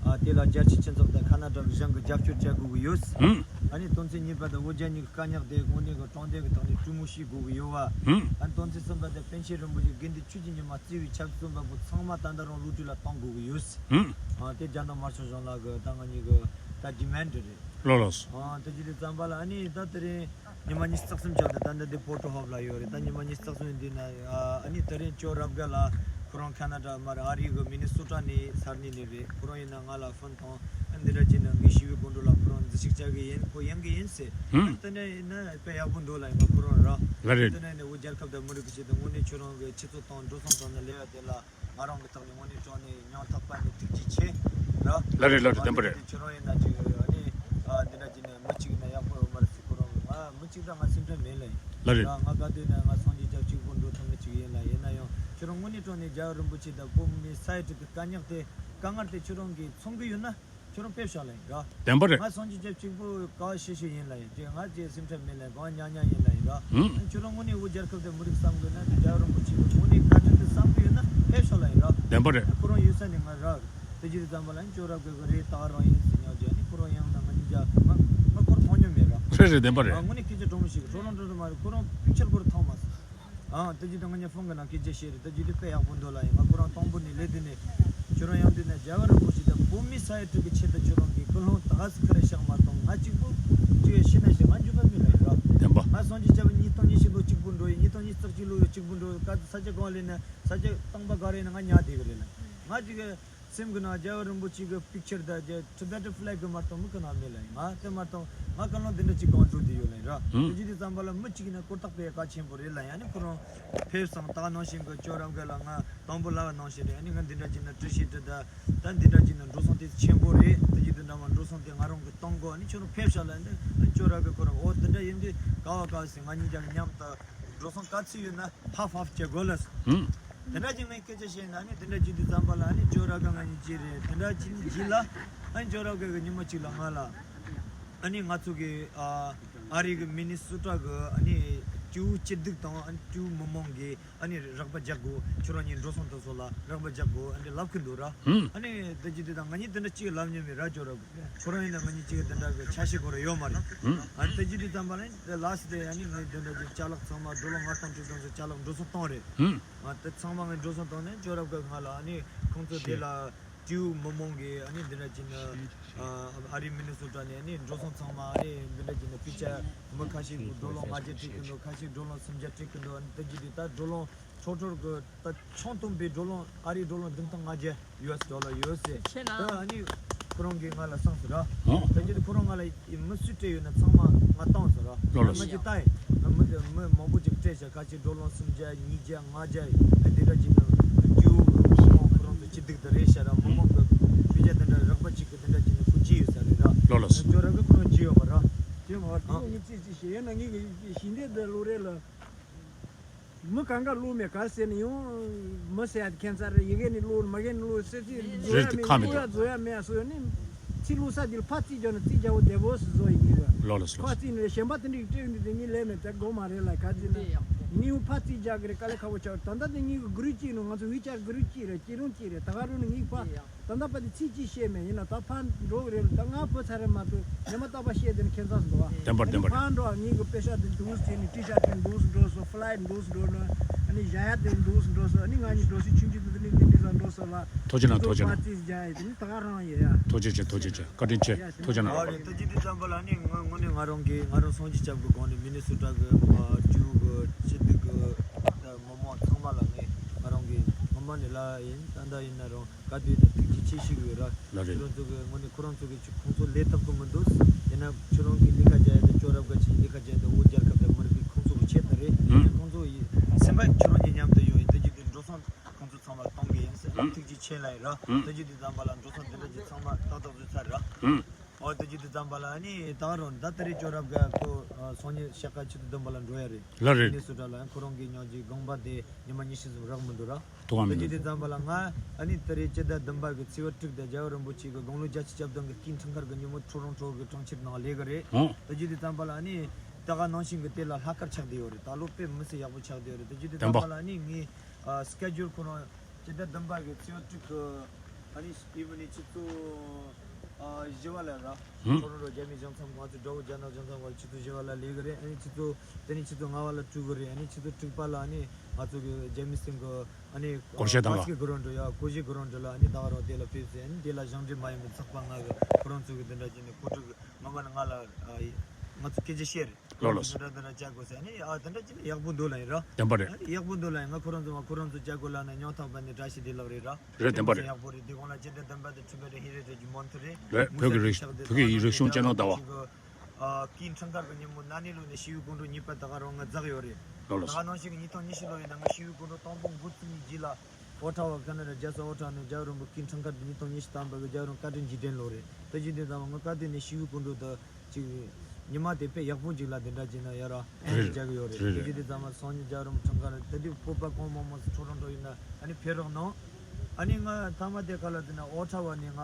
ཨ་དེ་ལ་རྒྱལ་སྤྱིའི་སྤྱི་ཚོགས་དང་ཁ་ན་ཌ་གི་གཞུང་གི་རྒྱབ་སྐྱོར་བྱ་དགོས་ཀྱི་ཡོད། ཧུམ། ཨ་ནི་དོན་ཚན་གཉིས་པ་དང་འོ་བརྒྱལ་གཉིས་ཀྱི་དཀའ་རྙོག་དེ་དངོས་གནས་ཀྱི་དྲང་བདེན་གྱི་ཐོག་ནས་གྲོས་མོལ་བྱེད་དགོས་ཀྱི་ཡོད་བ། ཧུམ། ཨ་ནི་དོན་ཚན་གསུམ་པ་དེ་པཎ་ཆེན་རིན་པོ་ཆེ་དགེ་འདུན་ཆོས་ཀྱི་ཉི་མ་གཙོས་པའི་ཆབ་སྲིད་བཙོན་པ་པོ་ཚང་མ་ད་ལྟ་རང་གློད་གྲོལ་ལ་གཏོང་དགོས་ཀྱི་ཡོད། ཧུམ། ཨ་དེ་རྒྱ་ནག་དམར་ཤོག་གཞུང་ལ་གི་ད་ང་གཉིས་ཀྱི་ ད་ཌི་མན་ཌི་རེད། ལགས་ལགས། ཨ་དེ་ཅི་དེ་ཙམ་པ་ལ་ཨ་ནི་ད་དེ་རིང་ཉི་མ་ཉི་ཤུ་རྩ་གསུམ་ཆགས་ཏེ་ད་འདི་འདི་པོ་ཊོ་ཧོབ་ལ་ཡོད་རེད། ད་ཉི་མ་ཉི་ཤུ་རྩ་གསུམ་འདི་ན་ཨ་ནི་དེ་རིང་ཅོ་རབ་རྒྱལ་ལགས་ཁོ་རང་ཁ་ན་ཌ་མར་ཨ་རི་གི་མི་ནི་སོ་ཊ་ནས་ས་གནས་ནས་རེད། ཁོ་རང་ཡིན་ན་ང་ལ་ཕོན་བཏང་། ཨ་འདི་འདྲ་བྱས་ན་ངའི་ཞི་བའི་སྐུ་མགྲོན་ལ་ཁོ་རང་འཛུལ་ཞུགས་བྱ་གི་ཡིན། ཁོ་ཡོང་གི་ཡིན་ཟེར། ཧུམ། ཨ་དེ་ནས་ཡིན་ན་དཔེ་ཡག་པོ་འདུག་ལ་ཡིན་པ་ཁོ་རང་ར། ལགས་རེད། དེ་ནས་ནས་འུ་རྒྱལ་ཁབ་དང་མི་རིགས་ཀྱི་ཆེད་དུ་དངོས་གནས་ཁྱོད་རང་གི་ཆུ་ཚོད་དང་འགྲོ་སོང་བཏང་ནས་ལས་ཡ་དེ་ལ། ང་རང་གི་ཐོག་ནས་དངོས་གནས་དྲང་གནས་སྙིང་ཐག་པ་ནས་ཐུགས་རྗེ་ཆེ་ར། ལགས་རེད་ལགས་རེད། བདེན་པ་རེད། ཁྱོད་རང་ཡིན་ན་ཅིག་ཨ་ནི་ཨ་འདི་འདྲ་ཅིག་ནས་མི་གཅིག་ཡིན་ན་ཡག་པོ་ཡོད་མ་རེད་ཟེར། ཁོ་རང་ང་མི་གཅིག་དང་ང་སེམས་ཁྲལ་མེད་ལ་ཡིན། ལགས་རེད། ང་ག་དུས་ནས་ང་སངས་རྒྱས་སྐྱབས་གཅིག་པུ་འགྲོ་ཐུབ་མི་གཅིག་ཡིན་ལ། ཡིན་ན་ཡང་ཁྱོད་རང་དངོས་གནས་དྲང་གནས་རྒྱལ་བ་རིན་པོ་ཆེ་དང་བོད་མི་སའི་ཊི་གི་དཀའ་རྙོག་དེ་དཀའ་ངལ་དེ་ཁྱོད་རང་གིས་མཚོན་གི་ཡོད་ན། ཁྱོད་རང་ཕེབས་ཤོག་ལ་ཡིན་ར། བདེན་པ་རེད། ང་སངས་རྒྱས་སྐྱབས་གཅིག་པུ་ག་བ་ཤེས་ཤེས་ཡིན་ལ་ཡིན། དེ་ང་ཅེ་སེམས་ཁྲལ་མེད་ལ་ཡིན། གང་ཉག་ཉག་ཡིན་ལ་ཡིན་ར། ཧུམ། ཁྱོད་རང་དངོས་གནས་འུ་རྒྱལ་ཁབ་དེ་མི་རིགས་བསམ་དགོས་ན་དེ་རྒྱལ་བ་རིན་པོ་ཆེ་གི་དངོས་གནས་བཀའ་དྲིན་དེ་བསམ་གི་ཡོད་ན་ཕེབས་ཤོག་ལ་ཡིན་ར། བདེན་པ་རེད། ཁོ་རང་ཡོད་ས་ནས་ང་ར། དེ་ཅི་རེད་ཙམ་པ་ལ་ཡིན་ཅོ་རབ་གི་རེད། ད་རང་ཡིན་ཟེར་ཉག་ཅེ་ནི་ཁོ་རང་ཡང་ན་ང་གཉིས་ཀྱ་ང་ང་ཁོར་མཐོང་མྱོང་མེད་ར། རེད་རེད། བདེན་པ་རེད། ཨ་དངོས་གནས་སྐད་ཆ་དྲང་མོ་ཞིག་ཁྲོ་རང་ཁྲོ་རང་མ་རེད། ཁོ་རང་པིག་ཅར་སྐོར་མཐོང་མ་སོང་། ཨ་དེ་ཅི་ད་ང་གཉིས་ཕོན་གི་ནང་སྐད་ཆ་བཤད་རེད། དེ་ཅི་དེ་དཔེ་ཡག་པོ་འདུག་ལ་ཡིན། ང་ཁོ་རང་དང་པོ་ནས་ལས་དེ་ནས་ཁྱོད་རང་ཡང་དེ་ནས་རྒྱལ་བ་རིན་པོ་ཆེ་དང་བོད་མི་ས་ཡ་དྲུག་གི་ཆེད་དུ་ཁྱོད་རང་གི་ཀུན་སློང་ད་ག་སེ་ཁ་རེ་བཞག་མ་གཏོང་། ང་གཅིག་པུ་ཅི་ཡ་ཤི་ན་ཤི། ང་འཇུ་ག་མི་ལ་ཡིན་ར། བདེན་པ། ང་སངས་རྒྱས་སྐྱབས་ཉིས་སྟོང་ཉི་ཤུ་ལོ་གཅིག་པུ་འགྲོ་ཡིན། ཉིས་སྟོང་ཉི་ཤུ་རྩ་གཅིག་ལོ་གཅིག་པུ་འགྲོ། ག་ས་ཆ་གང་ལས་ནས་ས་ཆ་སྟོང་པ་ག་རེ་ནས་ང་ཉལ་བསྡད་གི་རེད་ལ། ང་གཅིག་གི་སེམས་གི་ནང་རྒྱལ་བ་རིན་པོ་ཆེ་གི་པིག་ཅར་དང་རྒྱ་ཊི་བེ་ཊན་ཕི་ལེག་གི་མ་གཏོགས་མི་གི་ནང་མེད་ལ་ཡིན། ང་དེ་མ་གཏོགས་ང་ཀུན་སློང་དེ་འདྲ་གཅིག་གང་འགྲོ་བསྡད་ཡོད་ལ་ཡིན་ར། ཧུམ། དེ་ཅི་དེ་ཙམ་པ་ལ་མི་གཅིག་ཡིན་ན་ཀོ་ཏག་པའི་གལ་ཆེན་པོ་རེད་ལ་ཡིན། ཨ་ནི་ཁོ་རང་ཕེབས་སོང་། ད་ནང་བཞིན་གི་ཅོ་རབ་གི་ལ་ང་དང་པོ་ལ་ནང་བཞིན་རེད། ཨ་ནི་ང་འདི་འདྲ་གཅིག་ན་བཀྲ་ཤིས་བཀྲ་ད་ད་འདི་འདྲ་གཅིག་ན་འགྲོ་སོང་དེ་ཆེན་པོ་རེད། དེ་ཅི་དེ་འདྲ་མ་འགྲོ་སོང་དེ་ང་རང་གི་གཏོང་དགོས། ཨ་ནི་ཁྱོད་རང་ཕེབས་ཤག་ལ་ཡིན། ཨ་ནི་ཅོ་རབ་གི་ཁོ་རང་ཨོ་དེ་འདྲ་ཡིན་དུས་ག་བ་ག་བ་ཟེར་ང་གཉིས་ཀྱང་མཉམ་དུ་འགྲོ་སོང་ག་ཚོད་ཡོད་ན་ཧབ་ཧབ་བྱེད་དགོས་ལ། ཧུམ། དེ་འདྲ་ཅིག་ངས་སྐད་ཆ་བཤད་ན་ནི་དེ་འདྲ་ཅིག་དུས་ཙམ་པ་ལ་ནི་ཅོ་ར་ག་ང་གཉིས་ཅི་རེད། དེ་འདྲ་ཅིག་ནི་ཅི་ལ་ཨ་ནི་ཅོ་ར་ག་གི་ཉི་མ་གཅིག་ལ་ང་ལ་ཨ་ནི་ང་ཚོ་གི་ཨ་ཨ་རི་གི་མི་ནི་སོ་ཊ་གི་ཨ་ནི་ཀྲུའུ་སྐྱིད་སྡུག་དང་ཨ་ནི་ཀྲུའུ་མི་མང་གི་ཨ་ནི་རོགས་པ་རྒྱག་དགོས། ཁྱོད་རང་གཉིས་འགྲོ་སོང་དེ་ཚོ་ལ་རོགས་པ་རྒྱག་དགོས་ཨ་ནི་ལབ་གི་འདུག་ར། ཧུམ། ཨ་ནི་དེ་ཅིག་དུས་དང་ང་གཉིས་དེ་འདྲ་ཅིག་ལབ་མྱོང་མེད་ར་ཅོ་ར་གི། ཁོ་རང་ཡིན་ན་ང་གཉིས་གཅིག་དེ་འདྲ་གི་ཆ་ཤས་ཁོ་རང་ཡོད་མ་རེད། ཨ་དེ་ཅི་དེ་ཙམ་པ་ལ་ལ་སི་དེ་ཨ་ནི་ངས་དེ་འདྲ་གི་ཅ་ལག་ཚང་མ་ཌོ་ལར་ལྔ་སྟོང་དྲུག་སྟོང་ཙམ་ཅ་ལག་འགྲོ་སོང་བཏང་རེད། ཨ་དེ་ཚང་མ་ངས་འགྲོ་སོང་བཏང་ནས་ཅོ་རབ་ག་ང་ལ་ཨ་ནི་ཁོང་ཚོ་དེ་ལ་ཀྲུའུ་མི་མང་གི་ཨ་ནི་དེ་འདྲ་ཅི་ན་ཨ་རི་མི་ནི་སོ་ཊ་ནས་ཨ་ནི་འགྲོ་སོང་ཚང་མ་ཨ་ནི་དེ་འདྲ་ཅི་ན་ཕི་ཅ་མི་ཁ་ཤས་ཀྱི་ཌོ་ལར་ལྔ་བརྒྱ་སྤྲད་གི་འདུག་ཁ་ཤས་ཌོ་ལར་སུམ་བརྒྱ་སྤྲད་གི་འདུག་ཨ་ནི་དེ་ཅི་དེ་ད་ཌོ་ལར་ཆོག་ཆོག་གི་ད་ཆུང་དུམ་པའི་ཌོ་ལར་ཨ་རིའི་ཌོ་ལར་བདུན་སྟོང་ལྔ་བརྒྱ་ཡུ་ཨེས་ཌོ་ལར་ཡོད་ཟེར། ཆེ་ན། ད་ཨ་ནི་ཁོ་རང་གིས་ང་ལ་གསུངས་ཟེར་ར། ཨོ། ད་ཅི་ཁོ་རང་ང་ལ་མི་སུས་སྤྲད་ཡོད་ན་ཚང་མ་ང་བཏང་ཟེར་ར། ལོ་ལོ། ང་ཅི་ལྟ་ཡིན། ང་མི་དེ་མི་མང་པོ་ཅིག་སྤྲད་ཤག་ཁ་ཅིག་ཌོ་ལར་སུམ་བརྒྱ་ཉིས་བརྒྱ་ལྔ་བརྒྱ་ཨ་དེ་འདྲ་ཅིག་ན་ཀྲུའུ་མི་མང་ཁོ་རང་ཚོ་སྐྱིད་སྡུག་དེ་རེད་ཤག་ར། མི་མང་གི་སྤུས་ཀ་དེ་འདྲ་རགས་པ་ཅིག་གི་དེ་འདྲ་ཅིག་ན་ཁུ་ཅི་ཡོད་ས་རེད་ར། ལོ་ལོ། ཁྱོད་རང་གི་ཁོ་རང་ཅི་ཡོད་པ་ར། ཅི་ཡོད་མ་ར། དེ་ཨ། ངས་ཅི་ཅི་ཞེས་ཡོད་ན་ངས་གི་ཞིང་སྡེ་འདི་ལོ་རེ་ལ། མི་གང་ག་བླུགས་མེད་ག་ཟེར་ནས་ཡང་མི་ཟེར་ཡ་ཁྱད་མཚར་རེད། ཡི་གེ་ནས་བླུགས་མ་གི་ནས་བླུགས་ཟེར་ཚིག་རེད། བཟོ་ཡ་དེ་མེད། ཁ་མི་བླུགས་ཡ་འདུག་བཟོ་ཡ་མེད་ཡ་སོ་ཡོད་ནི། ཚིག་བླུགས་ས་དེ་ལ་ཕར་རྩིས་རྒྱག་ནས་རྩིས་རྒྱག་པོ་བདེ་པོ་ཟིག་བཟོ་ཡི་གི་རེད། ལོ་ལོ་སོ། ཁ་རྩིས་ནས་གཞན་པ་དེ་འདྲ་སྤྲད་འདུག་དེ་ངས་ལས་མེད་དེ་དགོས་མ་རེད་ལ་ག་ཚིག་ན། ངས་ཡང་ཕར་རྩིས་རྒྱག་གི་རེད། དཀའ་ལས་ཁག་པོ་ཆགས། ད་ལྟ་དེ་ངས་གི་གུ་རུ་གཅིག་ནང་ང་ཚོ་ཝི་ཅར་གུ་རུ་གཅིག་རེད། སྐྱིད་རུང་གཅིག་རེད། ད་ག་རུ་ནས་ངས་ཕར། ད་ལྟ་བར་དུ་ཚིག་གཅིག་བཤད་མེད། ཡིན་ན་ད་ཕར་འགྲོ་གི་རེད། ད་ང་བུ་ཚ་རེད་མ་གཏོགས་ཉི་མ་རྟག་པར་བཤད་དེ་ནི་ཁྱད་མཚར་ཟིག་འདུག་བ། བདེན་པར་བདེན་པར། ཨ་ནི་ཕར་འགྲོ་བ་ངེད་ཀྱི་པེ་ཤ་དེ་འདུག་ཟེར་ནི་ཊི་ཤར་དེ་འདུག་འགྲོ་སོང་། ཕི་ལའེ་འདུག་འགྲོ་སོང་། ཨ་ནི་ཞྭ་ཡ་དེ་འདུག་འགྲོ་སོང་། ཨ་ནི་ང་གཉིས་འགྲོ་སོང་ཆུང་ཆུང་དེ་དེ་ནི་དེ་འདྲ་ཟིག་འགྲོ་སོང་ལ། ཐུགས་རྗེ་གནང་། ཐུགས་རྗེ་གནང་། ཙིག་རྒྱག་ཡ་དེ་ནི་ད་ག་རང་ཡོད་ཡ། ཐུགས་རྗེ་ཆེ། ཐུགས་རྗེ་ཆེ། བཀའ་དྲིན་ཆེ། ཐུགས་རྗེ་གནང་། ཨ་རེད། ད་ཅི་དེ་ཙམ་པ་ལ་ནི་ང་དངོས་གནས་ང་རང་གིས་ང་རང་སངས་རྒྱས་སྐྱབས་ཀྱི་སྒང་ནས་མི་ནི་སོ་ཊ་གི་ཨ་ཀྲུའུ་གི་སྐྱིད་སྡུག་གི་མི་མང་ཚང་མ་ལ་ངས་ང་རང་གིས་སྔོན་མ་ནས་ལབ་ཡིན། ད་ལྟ་ཡིན་ན་རང་ག་དུས་ཡིན་ན་ཐུགས་རྗེ་ཆེ་ཞུ་གི་ཡོད་ར། ལགས་རེད། ཁྱོད་རང་ཚོ་གི་དངོས་གནས་ཁོ་རང་ཚོ་གི་ཅིག་ཁོང་ཚོ་ལས་ཐུབ་གི་མི་འདུག་ཡིན་ན་ཁྱོད་རང་གི་ལས་ཀ་བྱ་ཡ་དེ་ཅོ་རབ་ག་ཅིག་ལས་ཀ་བྱ་ཡ་དེ་བོད་རྒྱལ་ཁབ་དང་མི་རིགས་ཀྱི་ཁོང་ཚོ་གི་ཆེད་དུ་རེད། ཨུ། ཁོང་ཚོ་ཡི་སེམས་པ་ཁྱོད་རང་གཉིས་མཉམ་དུ་ཡོད་ཡིན། དེ་ཅིག་དེ་འགྲོ་སོང་ཁོང་ཚོ་ཚང་མ་གཏོང་གི་ཡིན་ཟེར། ཨུ། ཐུགས་རྗེ་ཆེ་ལབ་ཡིན་ར། ཨུ། དེ་ཅིག་དེ་ཙམ་པ་ལ་འགྲོ་སོང་དེ་འདྲ་ཅིག་ཚང་མ་ཏག་ཏག་བཟོས་ཚར་ར། ཨུ། ཨོ་དེ་ཅིག་དེ་ཙམ་པ་ལ་ཨ་ནི་ད་རུང་ད་ད་རེས་ཅོ་རབ་ག་ཁོ་སང་ཉིན་ཤག་ཁ་ཆུ་ཚོད་བདུན་པ་ལ་འགྲོ་ཡ་རེད། ལགས་རེད། མི་ནི་སོ་ཊ་ལ་ཁོ་རང་གི་ཉོ་རྒྱུ་དགོངས་པ་དེ་ཉི་མ་ཉི་ཤུ་ཙམ་རག་མི་འདུག་ར། ཐུགས་ཁག་མི་ད་ཅི་འདུག་དེ་ཙམ་པ་ལ་ང་ཨ་ནི་ད་རེས་སྤྱི་ཟླ་བདུན་པ་གི་ཚེས་པ་དྲུག་དང་རྒྱལ་བ་རིན་པོ་ཆེ་གི་དགུང་ལོ་བརྒྱད་ཅུ་གྱ་བདུན་གི་སྐུའི་འཁྲུངས་སྐར་གི་ཉིན་མོ་ཁྲོ་རོང་ཁྲོ་གི་གྲོང་ཁྱེར་ནང་ལས་ཀ་རེད། ཨོ། ད་ཅི་འདུག་དེ་ཙམ་པ་ལ་ཨ་ནི་ད་ག་ནང་བཞིན་གི་དེ་ལ་ལྷག་དཀར་ཆགས་བསྡད་ཡོད་རེད། ད་ལོ་དཔེ་མི་སྲིད་ཡག་པོ་ཆགས་བསྡད་ཡོད་རེད། ད་ཅི་འདུག་དེ་ཙམ་པ་ལ་ཨ་ནི་ངའི་ཨ་སི་ཀེ་ཇུལ་ཁོ་རང་སྤྱི་ཟླ་བདུན་པ་གི་ཚེས་པ་དྲུག་གི་ཨ་ནི་ཨི་ཝི་ནིང་ཆུ་ཚོད། ཨ། བཞི་པ་ལ་ར། ཧུམ། ཁོ་རང་རོ་རྒྱ་མི་གཞུང་ཚབ་ང་ཚོ་དགྲ་བོ་རྒྱ་ནག་གཞུང་ཚབ་བར་ཆུ་ཚོད་བཞི་པ་ལ་ལས་གི་རེད། ཨ་ནི་ཆུ་ཚོད་དེ་ནི་ཆུ་ཚོད་ལྔ་པ་ལ་གྲུ་གི་རེད། ཨ་ནི་ཆུ་ཚོད་དྲུག་པ་ལ་ཨ་ནི་ང་ཚོ་གི་རྒྱ་མི་སེང་གི་ཨ་ནི་སྒོར་གཞས་བཏང་ལ། བཀྲ་ཤིས་གུ་རུ་འགྲོ་ཡ། སྒོར་གཞས་གུ་རུ་འགྲོ་ལ། ཨ་ནི་ད་ག་རང་དེ་ལ་ཕེབས་སེ། ཨ་ནི་དེ་ལ་ཞང་འདྲེ་མ་ཡིན་པའི་ཚགས་པ་ང་གི་ཁོ་རང་ཚོ་གི་དེ་འདྲ་བྱས་ནས་ཁོ་ཚོ་གི་ངོ་མ་ནི་ང་ལ་ཨ་ང་ཚོ་སྐད་ཆ་བཤད་རེད། ལོ་ལོ། འདི་འདྲ་འདི་འདྲ་བྱ་དགོས་ཟེར། ཨ་ནི་ཨ་དེ་འདྲ་བྱས་ནས་ཡག་པོ་འདུག་ལབ་ཡིན་ར། བདེན་པ་རེད། ཨ་ནི་ཡག་པོ་འདུག་ལབ་ཡིན། ང་ཁོ་རང་ཚོ་ང་ཁོ་རང་ཚོ་བྱ་དགོས་ལབ་ནས་སྙིང་ཐག་པ་ནས་བཀྲ་ཤིས་བདེ་ལེགས་རེད་ར། རེད། བདེན་པ་རེད། ཡག་པོ་རེད། དེ་གོང་ལ་སྤྱི་འཐུས་བདུན་པ་དེ་འཁྲུག་པ་རེད། ཧི་རེ་རེད་ཀྱི་མོན་ཐུ་རེད། རེད། བོད་ཀྱི་རིག་བོད་ཀྱི་རིག་གཞུང་གཅེས་ནོར་ཟླ་བ། ཨ། སྐུའི་འཁྲུངས་སྐར་གྱི་ཉིན་མོ་ན་ནིང་ལོ་ནས་ཞི་བའི་སྐུ་མགྲོན་གཉིས་པ་ད་ག་རང་ང་འཛེགས་ཡོད་རེད། ལོ་ལོ། ད་ག་ནང་བཞིན་གྱི་ཉིས་སྟོང་ཉི་ཤུ་ལོ་ཡིན་ན་ང་ཞི་བའི་སྐུ་མགྲོན་དང་པོ་འགོ་བཙུགས་ནས་རྗེས་ལ་ཨོ་ཊ་ཝ། ཁ་ན་ཌ་རྒྱལ་ས་ཨོ་ཊ་ཝ་ནས་རྒྱལ་བ་རིན་པོ་སྐུའི་འཁྲུངས་སྐར་དེ་ཉིས་སྟོང་ཉི་ཤུ་ཐམ་པ་གི་རྒྱལ་བ་རིན་པོ་བཀའ་དྲིན་རྗེས་དྲན་ལོ་རེད། དེ་བཞིན་དུ་ད་ང་བཀའ་དྲིན་ནས་ཞི་བའི་སྐུ་མགྲོན་དུ་ཅིག་ཉི་མ་དེ་དཔེ་ཡག་པོ་ཅིག་ལ་དེ་འདྲ་བྱས་ན་ཡ་ར་ཨེ་རེད། རྒྱག་གི་ཡོད་རེད། རེད། དེ་རེད། བཞིན་དུ་ད་ང་སང་ཉིན་རྒྱལ་བ་རིན་པོ་འཁྲུངས་སྐར་དེ་དུས་བོད་པ་གང་མང་མང་སུ་ཊོ་རོན་ཊོ་ཡིན་ན་ཨ་ནི་ཕེབས་རོགས་གནང་། ཨ་ནི་ང་མཐའ་མ་དེ་ག་ལ་དེ་ན་ཨོ་ཊ་ཝ་ནས་ང་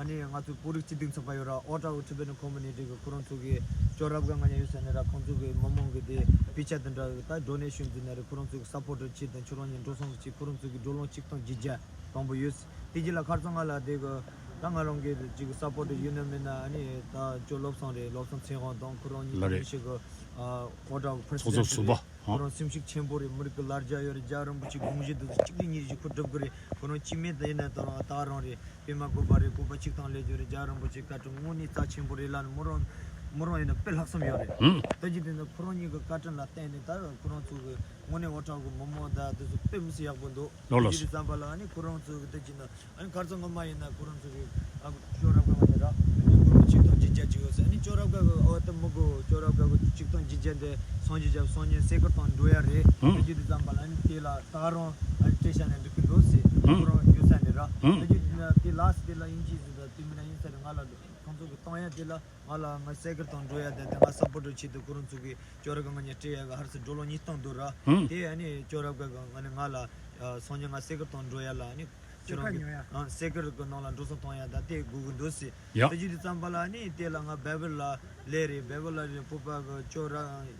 ཨ་ནི་ང་ཚོའི་བོད་རིགས་སྤྱི་མཐུན་ཚོགས་པ་ཡོད་ར། ཨོ་ཊ་ཝ་ཊི་བེ་ཊན་ཁོ་མུ་ནི་ཊི་གི་ཁོ་རང་ཚོ་གི་ཅོ་རབ་ག་ང་ཉ་ཡོད་ས་ནས་ར། ཁོང་ཚོ་གི་མི་མང་གི་དེ་པི་ཆ་དེ་འདྲ་ད་ཌོ་ནེ་ཤན་ཟིན་ན་རེད། ཁོ་རང་ཚོ་གི་སཔོར་ཊི་བྱེད་དང་ཁྱོད་རང་གཉིས་འགྲོ་སོང་གི་ཅིག་ཁོ་རང་ཚོ་གི་ཌོ་ལར་ཆིག་སྟོང་བརྒྱད་བརྒྱ་དང་པོ་ཡོད། དེ་རྗེས་ལ་ཁར་སང་ང་ལ་དེ་གི་ད་ང་རང་གི་ཅིག་སཔོར་ཊི་ཡོད་ན་མེད་ན་ཨ་ནི་ད་ཅོ་བློ་བཟང་རེད། བློ་བཟང་ཚེ་དབང་དང་ཁོ་རང་གཉིས་ལ་རེད། ཉི་ཤུ་གི་ཨོ་ཊ་ཝ་ཕི་རེ་སི་ཚོགས་གཙོ་ཟུར་པ། ཁོ་རང་སེམས་ཤུགས་ཆེན་པོ་རེད། མི་རིགས་ཀྱི་ལ་རྒྱ་ཡོད་རེད། རྒྱལ་བ་རིན་པོ་ཆེ་དགོངས་གཞི་འདུག་གཅིག་རེ་གཉིས་རེ་ཞིག་ཁོ་སྒྲུབ་གི་རེད། ཁོ་རང་སྐྱེ་དམན་དུ་ཡིན་ན་ད་རང་ད་རང་རེད། པད་མ་དགོན་པ་རེད། བཀོད་པ་གཅིག་དང་ལས་སྦྱོར་རེད། རྒྱལ་བ་རིན་པོ་ཆེ་བཀའ་དྲིན་དངོས་གནས་རྩ་ཆེན་པོ་རེད་ལབ་ནས་མོ་རང་མོ་རང་ཡིན་ན་དཔེ་ལྷག་བསམ་ཡོད་རེད། ཧུམ། ད་ཅི་དེ་ནི་ཁོ་རང་གཉིས་ཀྱི་བཀའ་དྲིན་ལ་བརྟེན་ནས་ད་ཁོ་རང་ཚོ་གི་དངོས་གནས་ཨོ་ཊ་ཝ་གི་མི་མང་ད་དེ་ཚོ་དཔེ་མི་སྲིད་ཡག་པོ་འདུག་ལོ་ལོ། ད་ཅི་དེ་ཙམ་པ་ལ་ཨ་ནི་ཁོ་རང་ཚོ་གི་ད་ཅི་ན། ཨ་ནི་ཁར་སང་སྔོན་མ་ཡིན་ན་ཁོ་རང་ཚོ་གི་ཨ་ཅོ་རབ་ག་བ་དེ་ར་ཨ་ནི་སྒོར་མོ་ཆིག་སྟོང་བརྒྱད་བརྒྱ་ཅིག་ཡོད་ཟེར། ཨ་ནི་ཅོ་རབ་ག་གི་ཨོ་ད་མི་དགོས། ཅོ་རབ་ག་གི་ཆིག་སྟོང་བརྒྱད་བརྒྱ་དེ་སངས་རྒྱས་རྒྱལ་པོ་སངས་རྒྱས་སྲས་སྐུ་དང་འགྲོ་ཡ་རེད། ཧུམ། ད་ཅི་དེ་ཙམ་པ་ལ་ཨ་ནི་དེ་ལ་ད་རང་ཨ་ནི་སྤྲད་བཞག་ནས་འགྲིག་གི་འདུག་ཟེར། ཧུམ། ཁོ་རང་ཡོད་ས་ནས་ར། ཧུམ། ད་ཅི་དེ་ལ་སི་དེ་ལ་ཡིན་གཅིག་ཟེར། ད་དེ་མིན་ན་ཡིན་ས་རེད། ང་ལ་ཁོང་ཚོ་གི་གཏོང་ཡ་དེ་ལ་ང་ལ་ང་སྲས་སྐུ་དང་འགྲོ་ཡ་དེ་དེ་ང་སཔོར་ཊི་བྱེད་དུ་ཁོ་རང་ཚོ་གི་ཅོ་རབ་ག་ང་ཉ་སྤྲད་ཡ་གི་ཧར་སི་ཌོ་ལར་ཉིས་སྟོང་འདུག་ར། ཧུམ། དེ་ཨ་ནི་ཅོ་རབ་ག་གི་ང་ནི་ང་ལ་ཨ་སང་ཉིན་ང་སྲས་སྐུ་དང་འགྲོ་ཡ་ལ་ཨ་ནི་ཁྱོད་རང་གི་ཨ་སྲས་སྐུ་གི་ནང་ལ་འགྲོ་སོང་གཏོང་ཡ་ད་དེ་དགོས་གི་འདུག་ཟེར། ཡ། ད་ཅི་དེ་ཙམ་པ་ལ་ཨ་ནི་དེ་ལ་ང་བེ་བེ་ལ་ལས་རེད། བེ་བེ་ལ་རེད། བོད་པ་གི་ཅོ་ར་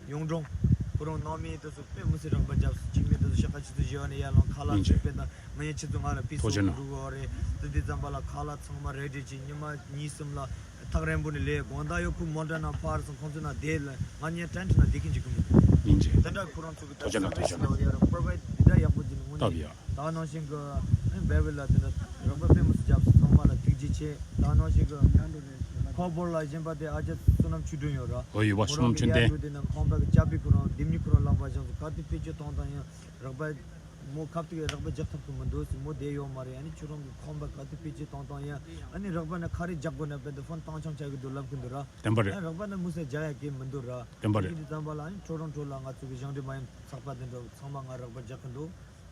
ཡོངས་གྲོང་ཁོ་རང་ནང་མི་དེ་ཚོ་དཔེ་མི་སྲིད་རོགས་པ་རྒྱབ་སོང་། སྐྱེ་དམན་དེ་ཚོ་ཤ་ཁ་ཆུ་ཚོད་བཞི་བ་ནས་ཡར་ལངས་ཁ་ལག་ཅིག་དཔེ་དང་ང་ཡང་ཆུ་ཚོད་ལྔ་ལ་ཕི་སོ་འགྲོ་གི་རེད། ད་དེ་ཙམ་པ་ལ་ཁ་ལག་ཚང་མ་རེ་ཌི་བྱས་ཉི་མ་གཉིས་གསུམ་ལ་ཐག་རིང་པོ་ནས་ལས་དགོང་དག་ཡོད་ཁུ་མོ་འདྲ་ན་ཕར་སོང་ཁོང་ཚོ་ན་བསྡད་ལ་ང་ཉལ་ཊེན་ཊི་ན་བསྡད་མཁན་ཅིག་གི་མི་འདུག་ཡིན་ཅེ། དེ་འདྲ་ཁོ་རང་ཚོ་གི་ད་ཐོ་ཅན་ན་ཐོ་ཅན་ན་སར་བིས་ཡོད་རེད། པོ་རོ་བའི་ཌི་དེ་འདྲ་ཡག་པོ་ཅིག་དངོས་སྟབས་གནས་ཡ། ད་ནང་བཞིན་གི་བེ་བེ་ལ་དེ་འདྲ་རོགས་པ་དཔེ་མི་སྲིད་རྒྱབ་སོང་། ཚང་མ་ལ་ཐུགས་རྗེ་ཆེ། ད་ནང་བཞིན་གི་ཁོ་བོར་ལ་གཞན་པ་དེ་ཨ་ཅག་བསོད་ནམས་ཆོས་སྒྲོན་ཡོད་ར། ཨོ་ཡོད་པ། བསོད་ནམས་ཆོས་སྒྲོན་དེ་ནང་ཁང་པ་གི་ཅ་པི་ཁོ་རང་ལྡེམ་ཉི་ཁོ་རང་ལག་པ་བཞག་སོང་། ག་དུས་དཔེ་ཆ་གཏོང་སྟངས་ཡང་རོགས་པ་མོ་ཁབ་ཏུ་རོགས་པ་རྒྱག་ཐུབ་ཀྱི་མི་འདུག་ཟེར། མོ་བསྡད་ཡོད་མ་རེད། ཨ་ནི་ཁྱོད་རང་གི་ཁང་པ་ག་དུས་དཔེ་ཆ་གཏོང་སྟངས་ཡང་ཨ་ནི་རོགས་པ་ན་ཁ་རེ་རྒྱག་དགོས་ན་བེ་དེ་ཕོན་བཏང་ཆོག་ཆགས་ཀྱི་འདུག་ལབ་ཀྱི་འདུག་ར། བདེན་པ་རེད། ཨ་རོགས་པ་ན་མུ་ས་རྒྱག་ཡ་གི་མི་འདུག་ར། བདེན་པ་རེད། དེ་ཙམ་པ་ལ་ཨ་ནི་ཊོ་རོན་ཊོ་ལ་ང་ཚོ་གི་ཞང་འབྲི་མ་ཡིན་ཚགས་པ་དེ་འདྲ་ཚང་མ་ང་རོགས་པ་རྒྱག་གི་འདུག་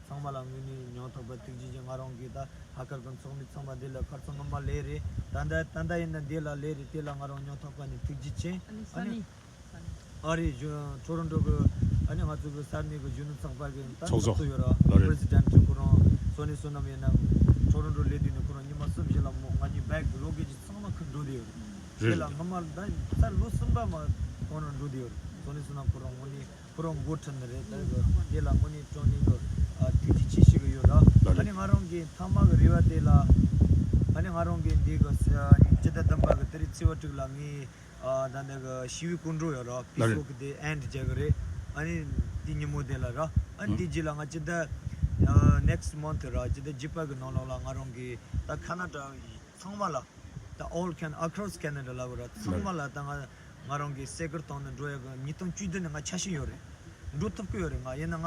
ཚང་མ་ལ་དངོས་གནས་སྙིང་ཐག་པ་ཐུགས་རྗེ་ཆེ། ང་རང་གི་ད་ཧ་ཀར་གི་ཚོགས་མི་ཚང་མ་འདི་ལ་ཁར་སང་སྔོན་མ་ལས་རེད། ད་ལྟ་ད་ལྟ་ཡིན་ན་འདི་ལ་ལས་རེད། དེ་ལ་ང་རང་སྙིང་ཐག་པ་ནས་ཐུགས་རྗེ་ཆེ། ཨ་ནི་ཨ་རེད། ཊོ་རོན་ཊོ་གི་ཨ་ནི་ང་ཚོ་གི་ས་གནས་གི་གཞོན་ནུ་ཚོགས་པ་གི་ད་ཚོགས་གཙོ་ཚོགས་གཙོ་ཡོད་ར། ལ་རེད། པི་རེ་སི་ཌེན་ཊི་ཁོ་རང་སོ་ནི་བསོད་ནམས་ཡིན་ན་ཊོ་རོན་ཊོ་ལས་དུས་ནས་ཁོ་རང་ཉི་མ་གསུམ་བཞི་ལ་མོ་ང་གཉིས་བེག་གི་ལོ་གི་ཅིག་ཚང་མ་ཁུར་འགྲོ་དེ་ཡོད་རེད། དེ་ལ་སྔོན་མ་ད་ད་ལོ་གསུམ་པ་མ་ཁོ་རང་འགྲོ་དེ་ཡོད་རེད། སོ་ནི་བསོད་ནམས་ཁོ་རང་དངོས་གནས། ཁོ་རང་འགོ་ཁྲིད་ནི་རེད། ད་དེ་ལ་དངོས་གནས་དྲང་གནས་ཀྱི་ཨ་ཐུགས་རྗེ་ཆེ་ཞུ་གི་ཡོད་ར། ལགས་རེད། ཨ་ནི་ང་རང་གི་མཐའ་མ་གི་རེ་བ་དེ་ལ་ཨ་ནི་ང་རང་གི་འདི་གི་ཨ་ནི་སྤྱི་ཟླ་བདུན་པ་གི་ཏ་རིག་ཚེས་པ་དྲུག་ལ་ངའི་ཨ་ད་ནི་གི་ཞི་བའི་སྐུ་མགྲོན་ཡོད་ར། ཕི་སོག་གི་དེ་ཨེན་ཌི་རྒྱག་གི་རེད། ཨ་ནི་དེ་ཉིན་མོ་དེ་ལ་ར། ཨ་ནི་དེ་རྗེས་ལ་ང་སྤྱི་ཟླ་ཨ་ནེག་སི་མོན་ཐི་ར་སྤྱི་ཟླ་བརྒྱད་པ་གི་ནང་ལོགས་ལ་ང་རང་གི་ད་ཁ་ན་ཌ་ཚང་མ་ལ། ད་all Can across Canada ལབ་ར། ཚང་མ་ལ་ད་ང་ང་རང་གི་སེ་གར་བཏང་ནས་འགྲོ་ཡ་གི་ཉིས་སྟོང་བཅུ་བདུན་ནས་ང་ཆ་ཤས་ཡོད་རེད། འགྲོ་ཐུབ་ཀྱི་ཡོད་རེད། ང་ཡིན་ན་ང་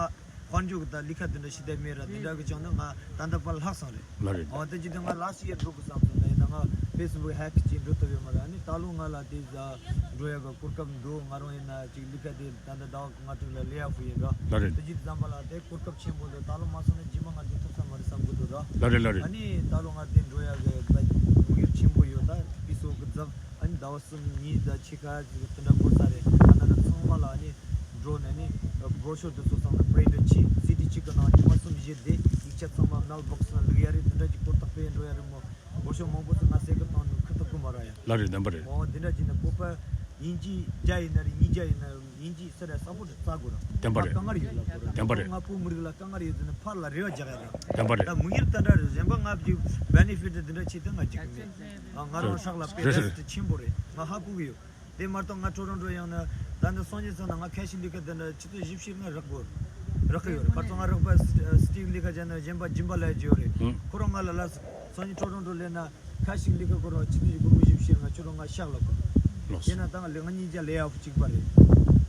དཔལ་འབྱོར་གི་ད་ལི་ཁ་དེ་འདྲ་ཞིག་བསྡད་མེད་ར། དེ་འདྲ་གི་བྱུང་ན་ང་ད་ལྟ་བར་ལྷག་སོང་རེད། ལགས་རེད། འོ་དེ་ཅི་ད་ང་ལ་སི་ཡར་འགྲོ་གི་བསམ་སོང་། ད་ཡིན་ན་ང་ཕེ་སི་བུག་ཧེག་བྱས་འགྲོ་ཐུབ་ཡོད་མ་རེད། ཨ་ནི་ད་ལོ་ང་ལ་དེ་ཟ་འགྲོ་ཡ་གི་གོ་སྐབས་འདུག་ང་རང་ཡིན་ན་ཅིག་ལི་ཁ་དེ་ད་ལྟ་ཟླ་བ་ལྔ་དྲུག་ལ་ལས་ཡག་པོ་ཡིན་ར། ལགས་རེད། དེ་ཅི་ཙམ་པ་ལ་དེ་གོ་སྐབས་ཆེན་པོ་འདུག་ད་ལོ་མ་སོང་ན་རྗེས་མ་ང་འགྲོ་ཐུབ་ས་མ་རེད་བསམ་གི་འདུག་ར། ལགས་རེད། ལགས་རེད། ཨ་ནི་ད་ལོ་ང་དེ་འགྲོ་ཡ་གི་ད་དམིགས་ཡུལ་ཆེན་པོ་ཡོད། ད་ཕི་སོག་གི་རྫབ་ཨ་ནི་ཟླ་བ་གསུམ་གཉིས་ད་ཕྱེད་ཀ་ཅིག་དེ་འདྲ་འགོར་ས་རེད། ཨ་ན་ན་ཚང་མ་ལ་ཨ་ནི་འགྲོ་ནས་ནི་བོ་ཤོར་དེ་ཚོ་ཚང་མ་པི་རིན་ཊི་བྱས་སི་ཊི་གཅིག་གི་ནང་ཉི་མ་གསུམ་བཞི་བསྡད་ཡིག་ཆ་ཚང་མ་མེལ་བོག་སི་ནང་བླུག་ཡ་རེད། དེ་འདྲ་ཅིག་སྐོར་ཐག་པས་འགྲོ་ཡ་རེད་མོ། བོ་ཤོར་མང་པོ་ཚོ་ང་སེ་གར་བཏང་ནས་ཁུར་ཐུབ་ཀི་མ་རེད་ཡ། ལགས་རེད། བདེན་པ་རེད། འོ་དེ་འདྲ་ཅིག་ནི་བོད་པ། དབྱིན་ཇི་རྒྱ་ཡིན་ན་རེད། དབྱིན་ཇི་ཡིན་ན་རེད། དབྱིན་ཇི་སི་ར་སམ་བྷོ་ཊི་རྩ་དགོས་ར། བདེན་པ་རེད། ང་དཀའ་ངལ་ཡོད་ལབ་དགོས་ར། བདེན་པ་རེད། ང་བོད་མི་རིགས་ལ་དཀའ་ངལ་ཡོད་ཟེར་ན་ཕར་ལ་རེ་བ་རྒྱག་ཡ་ར། བདེན་པ་རེད། ད་དམིགས་ཡུལ་དེ་འདྲ་རེད། གཞན་པ་ང་གི་བེ་ནེ་ཕིཊ་དེ་འདྲ་ཆེད་དུ་ང་རྒྱག་གི་མེད། ང་རང་ཧྲག་ལ་པེ་རེད་རེད་རེད། ཆེན་པོ་རེད། ང་ཧ་གོ་གི་ཡོད། དེ་མ་གཏོགས་ང་ཊོ་རོན་ཊོ་ཡང་ན་ད་ནི་སང་ཉིན་ཚོ་ན་ང་ཁ་ཤས་འདི་ག་དེ་འདྲ་ཆུ་ཚོད་བཞི་བཅུ་ང་རག་དགོས། རག་གི་ཡོད་རེད། ཁ་ཚོ་ང་རག་པ་སི་ཊིབ་ལི་ཁ་ཅན་ན་གཞན་པ་སྦྱིན་པ་ལས་ཀྱི་ཡོད་རེད། ཧུམ། ཁོ་རང་ང་ལ་ལ་སང་ཉིན་ཊོ་རོན་ཊོ་ལས་ན་ཁ་ཤས་འདི་ག་ཁོ་རང་ཆུ་ཚོད་བཞི་དགུ་བཞི་བཅུ་ང་ཁྱོད་རང་ང་ཤག་ལ་གོ། ལོས། ཡིན་ན་ད་ང་ལས་ང་གཉིས་ཀ་ལས་ཡག་པོ་གཅིག་པ་རེད།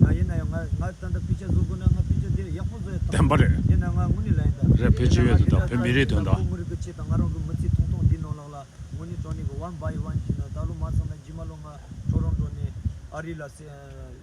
ང་ཡིན་ན་ཡང་ང་ང་ད་ལྟ་ཕི་ཆ་བཟོ་དགོས་ན་ང་ཕི་ཆ་དེ་ཡག་པོ་བཟོ་ཡ་ཐག་བདེན་པ་རེད། ཡིན་ན་ང་དངོས་གནས་ལ་ཡིན་ད། རེད། ཕལ་ཆེར་ཡོད་དུ་ད་བོད་མི་རིགས་དོན་དག་བོད་མི་རིགས་ཀྱི་ཆེད་དང་ང་རང་གི་མི་ཚེ་ཐུང་ཐུང་འདི་ནང་ལོགས་ལ་དངོས་གནས་དྲང་གནས་ཀྱི་ཝན་བྷའི་ཝན་བྱས་ན་ད་ལོ་མ་སོང་ན་རྗེས་མ་ལོ་ང་ཊོ་རོན་ཊོ་ནས་ཨ་རི་ལ་སེ་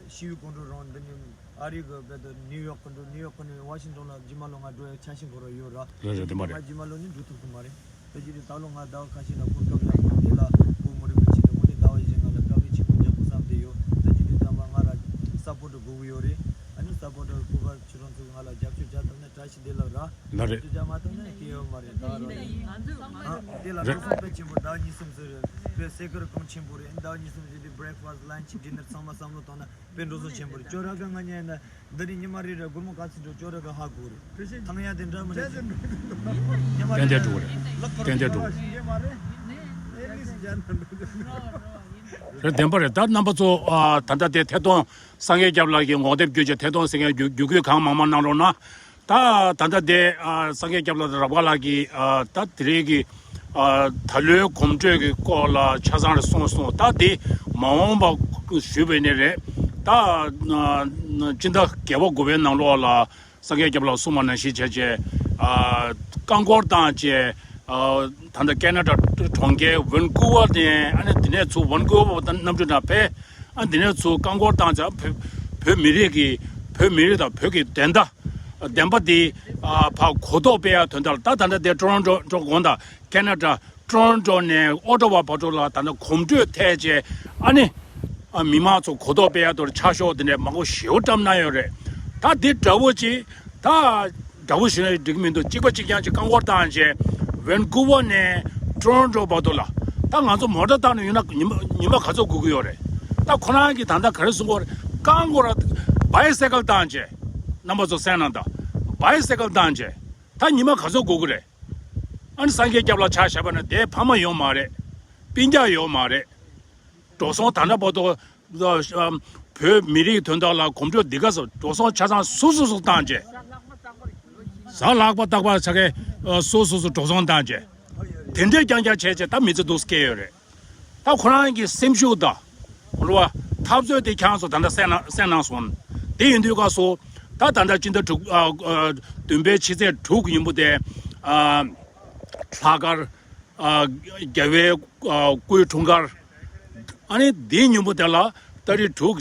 ཤེས་ཡོན་སྐུ་མགྲོན་རང་འདི་ནས་ཨ་རི་གི་བོད་དུ་ནིའུ་ཡོག་སྐུ་མགྲོན། ནིའུ་ཡོག་གི་ནས་ཝ་ཤིང་ཊོན་ལ་རྗེས་མ་ལོ་ང་འགྲོ་ཡ་ཆ་ཤས་ཁོ་རང་ཡོད་ར། རེད་རེད། བདེན་པ་རེད། ང་རྗེས་མ་ལོ་ནས་འགྲོ་ཐུབ་ཀྱི་མ་རེད། ད་ཅི་རེད། ད་ལོ་ང་ཟླ་བ་ཁ་ཤས་ལ་གོ་སྐབས་ལ་འདི་ལ་བོད་མི་རིགས་ཀྱི་ཆེད་དུ་དངོས་གནས་ཟླ་བ་བཞི་ལྔ་ལ་དཀའ་ལས་ཆེན་པོ་རྒྱག་དགོས་བསམ་བསྡད་ཡོད། ད་ཅི་རེད། ཚང་མ་ང་ལ་སཔོར་ཊི་དགོས་ཀྱི་ཡོད་རེད། ཨ་ནི་སཔོར་ཊི་དགོས་པ་ཁྱེད་རང་ཚོས་ང་ལ་རྒྱབ་སྐྱོར་བྱ་ཐུབ་ན་བཀྲ་ཤིས་བདེ་ལེགས་ར། ལ་རེད། རྒྱབ་སྐྱོར་བྱ་མ་ཐུབ་ན་སྐྱེ་ཡོད་མ་རེད། ད་ར་ཡིན། ང་ཚོ་ང་དེ་ལ་རེད། འགྲོ་སོང་དཔེ་ཆེན་པོ་ཟླ་བ་གཉིས་གསུམ་ཙམ་རེད། དཔེ་སེ་གོལ་གང་ཆེན་པོ་རེད། ཟླ་བ་གཉིས་གསུམ་ཙམ་དེ་བྷི་རེག་ཕ་སི་ཊི་ལན་ཆི་ཌི་ནར་ཚང་མ་བསམ་བློ་བཏང་ན། དཔེ་འགྲོ་སོང་ཆེན་པོ་རེད། ཅོ་ར་ག་ང་ཉལ་ན་འདི་རིང་ཉི་མ་རེ་རེ་སྒོར་མོ་ག་ཚོད་འགྲོ་ཅོ་ར་ག་ཧ་གོ་རེད། ཐང་ཡ་དེ་འདྲ་མ་རེད། ཉི་མ་རེ་ཏན་ཏན་འགྲོ་རེད། ཏན་ཏན་འགྲོ་རེད། རེད། བདེན་པ་རེད། ད་རྣམ་པ་ཚོ་ཨ་ད་ལྟ་དེ་ཐད་གཏོང་སངས་རྒྱས་སྐྱབས་ལགས་ཀྱི་ངོ་དེབ་བརྒྱུད་བྱས་ཐད་གཏོང་སེང་གེ་བརྒྱུད་བརྒྱུད་སྐུལ་གང་མང་མང་གནང་རོགས་གནང་། ད་ད་ལྟ་དེ་ཨ་སངས་རྒྱས་སྐྱབས་ལགས་དང་རབ་དགའ་ལགས་ཀྱིས་ཨ་ད་དེ་རིང་གི་ཨ་ད་ལོའི་གོམ་བགྲོད་ཀྱི་སྐོར་ལ་ཆ་ཚང་རེ་གསུངས་སོང་། ད་དེ་མ་འོངས་པ་ཞུས་པ་ཡིན་ནའི་རེད། ད་ཨ་སྤྱི་ཟླ་བརྒྱད་པ་དགུ་པའི་ནང་ལོགས་ལ་སངས་རྒྱས་སྐྱབས་ལགས་གསུངས་པ་ནང་བཞིན་བྱས་བྱས་ཨ་རྐང་འཁོར་བཏང་བྱས་ཨ་ད་ལྟ་ཁེ་ན་ཌ་གྲོང་ཁྱེར་ཝན་ཀུ་ཝར་ནས། ཨ་ནི་དེ་ནས་ཚུར་ཝན་ཀུ་ཝར་བར་དུ་གནམ་གྲུ་ནང་ཕེབས། ཨ་འདི་ནས་ཚུར་རྐང་འཁོར་བཏང་ཙང་བོད་བོད་མི་རིགས་ཀྱི་བོད་མི་རིགས་དང་བོད་ཀྱི་བདེན་མཐའ་བདེན་པ་འདི་ཨ་ཕར་གོ་རྟོགས་སྤེལ་ཡ་དོན་དག་ལ། ད་ད་ལྟ་དེ་ཊོ་རོན་ཊོ་ཊོ་དགོངས་དག་ཁེ་ན་ཌ་ཊོ་རོན་ཊོ་ནས་ཨོ་ཊ་ཝ་བར་དུ་ལ་ད་ལྟ་གོམ་བགྲོད་ཐད་བྱས། ཨ་ནི་ཨ་མི་མང་ཚོ་གོ་རྟོགས་སྤེལ་ཡ་དོར་ཕྱག་ཤོག་འདི་འདྲ་མང་པོ་ཞེ་པོ་བཀྲམ་གནང་ཡོད་རེད། ད་འདི་འདྲ་བོ་ཅིག་ད་འདྲ་བོ་ཞིག་ན་འགྲིག་མི་འདུག་གཅིག་པ་གཅིག་རྐྱང་གཅིག་རྐང་འཁོར་བཏང་བྱས་ཝན་ཀུ་ཝར་ནས་ཊོ་རོན་ཊོ་བར་དུ་ལ། ད་ང་ཚོ་མོ་ཊ་བཏང་ནས་ཡོང་ན་ཉི་མ་ཉི་མ་ག་ཚོད་འགོར་གི་ཡོད་རེད། ད་ཁོ་རང་གིས་ད་ལྟ་ག་རེ་གསུང་གི་ཡོད་རེད། རྐང་འཁོར་བྷའི་སའི་ཀལ་བཏང་བྱས། རྣམ་པ་ཚོ་གསན་གནང་དང་། བྷའི་སའི་ཀལ་བཏང་བྱས་ད་ཉི་མ་ག་ཚོད་འགོར་གི་རེད། ཨ་ནི་སངས་རྒྱས་སྐྱབས་ལ་ཕྱག་བཞག་པ་ན་དེ་ཕ་མ་ཡོད་མ་རེད། སྤུན་ཀྱག་ཡོད་མ་རེད། འགྲོ་སོང་ད་ལྟ་བར་དུ་བོད་མི་རིགས་དོན་དག་ལ་གོམ་བགྲོད་འདི་ག་ཚོ་འགྲོ་སོང་ཆ་ཚང་སོ་སོ་སོ་བཏང་བྱས། གཟའ་ལྷག་པ་རྟག་པར་ཆ་གའི་སོ་སོ་སོ་འགྲོ་སོང་བཏང་བྱས། དེ་འདྲའི་རྐྱང་རྐྱང་བྱས་བྱས་ད་མི་ཚེ་འདུག་སྐྱེལ་ཡོད་རེད། ད་ཁོ་རང་གི་སེམས་ཤུགས་དང་། རེད་བ། འཐབ་རྩོད་དེ་ཁྱེད་རང་ཚོ་ད་ལྟ་གསན་གནང་གསན་གནང་སོང་། དེ་ཡིན་དུས་སྐབས་སུ་ད་ད་ལྟ་སྤྱི་ཟླ་དྲུག་ཨ་ཨ་བདུན་པའི་ཕྱི་ཚེས་དྲུག་ཉིན་མོ་དེ་ཨ་ལྷག་དཀར་ཨ་རྒྱལ་བའི་ཨ་སྐུའི་འཁྲུངས་སྐར། ཨ་ནི་འདིའི་ཉིན་མོ་དེ་ལ་ཏ་རིག་དྲུག་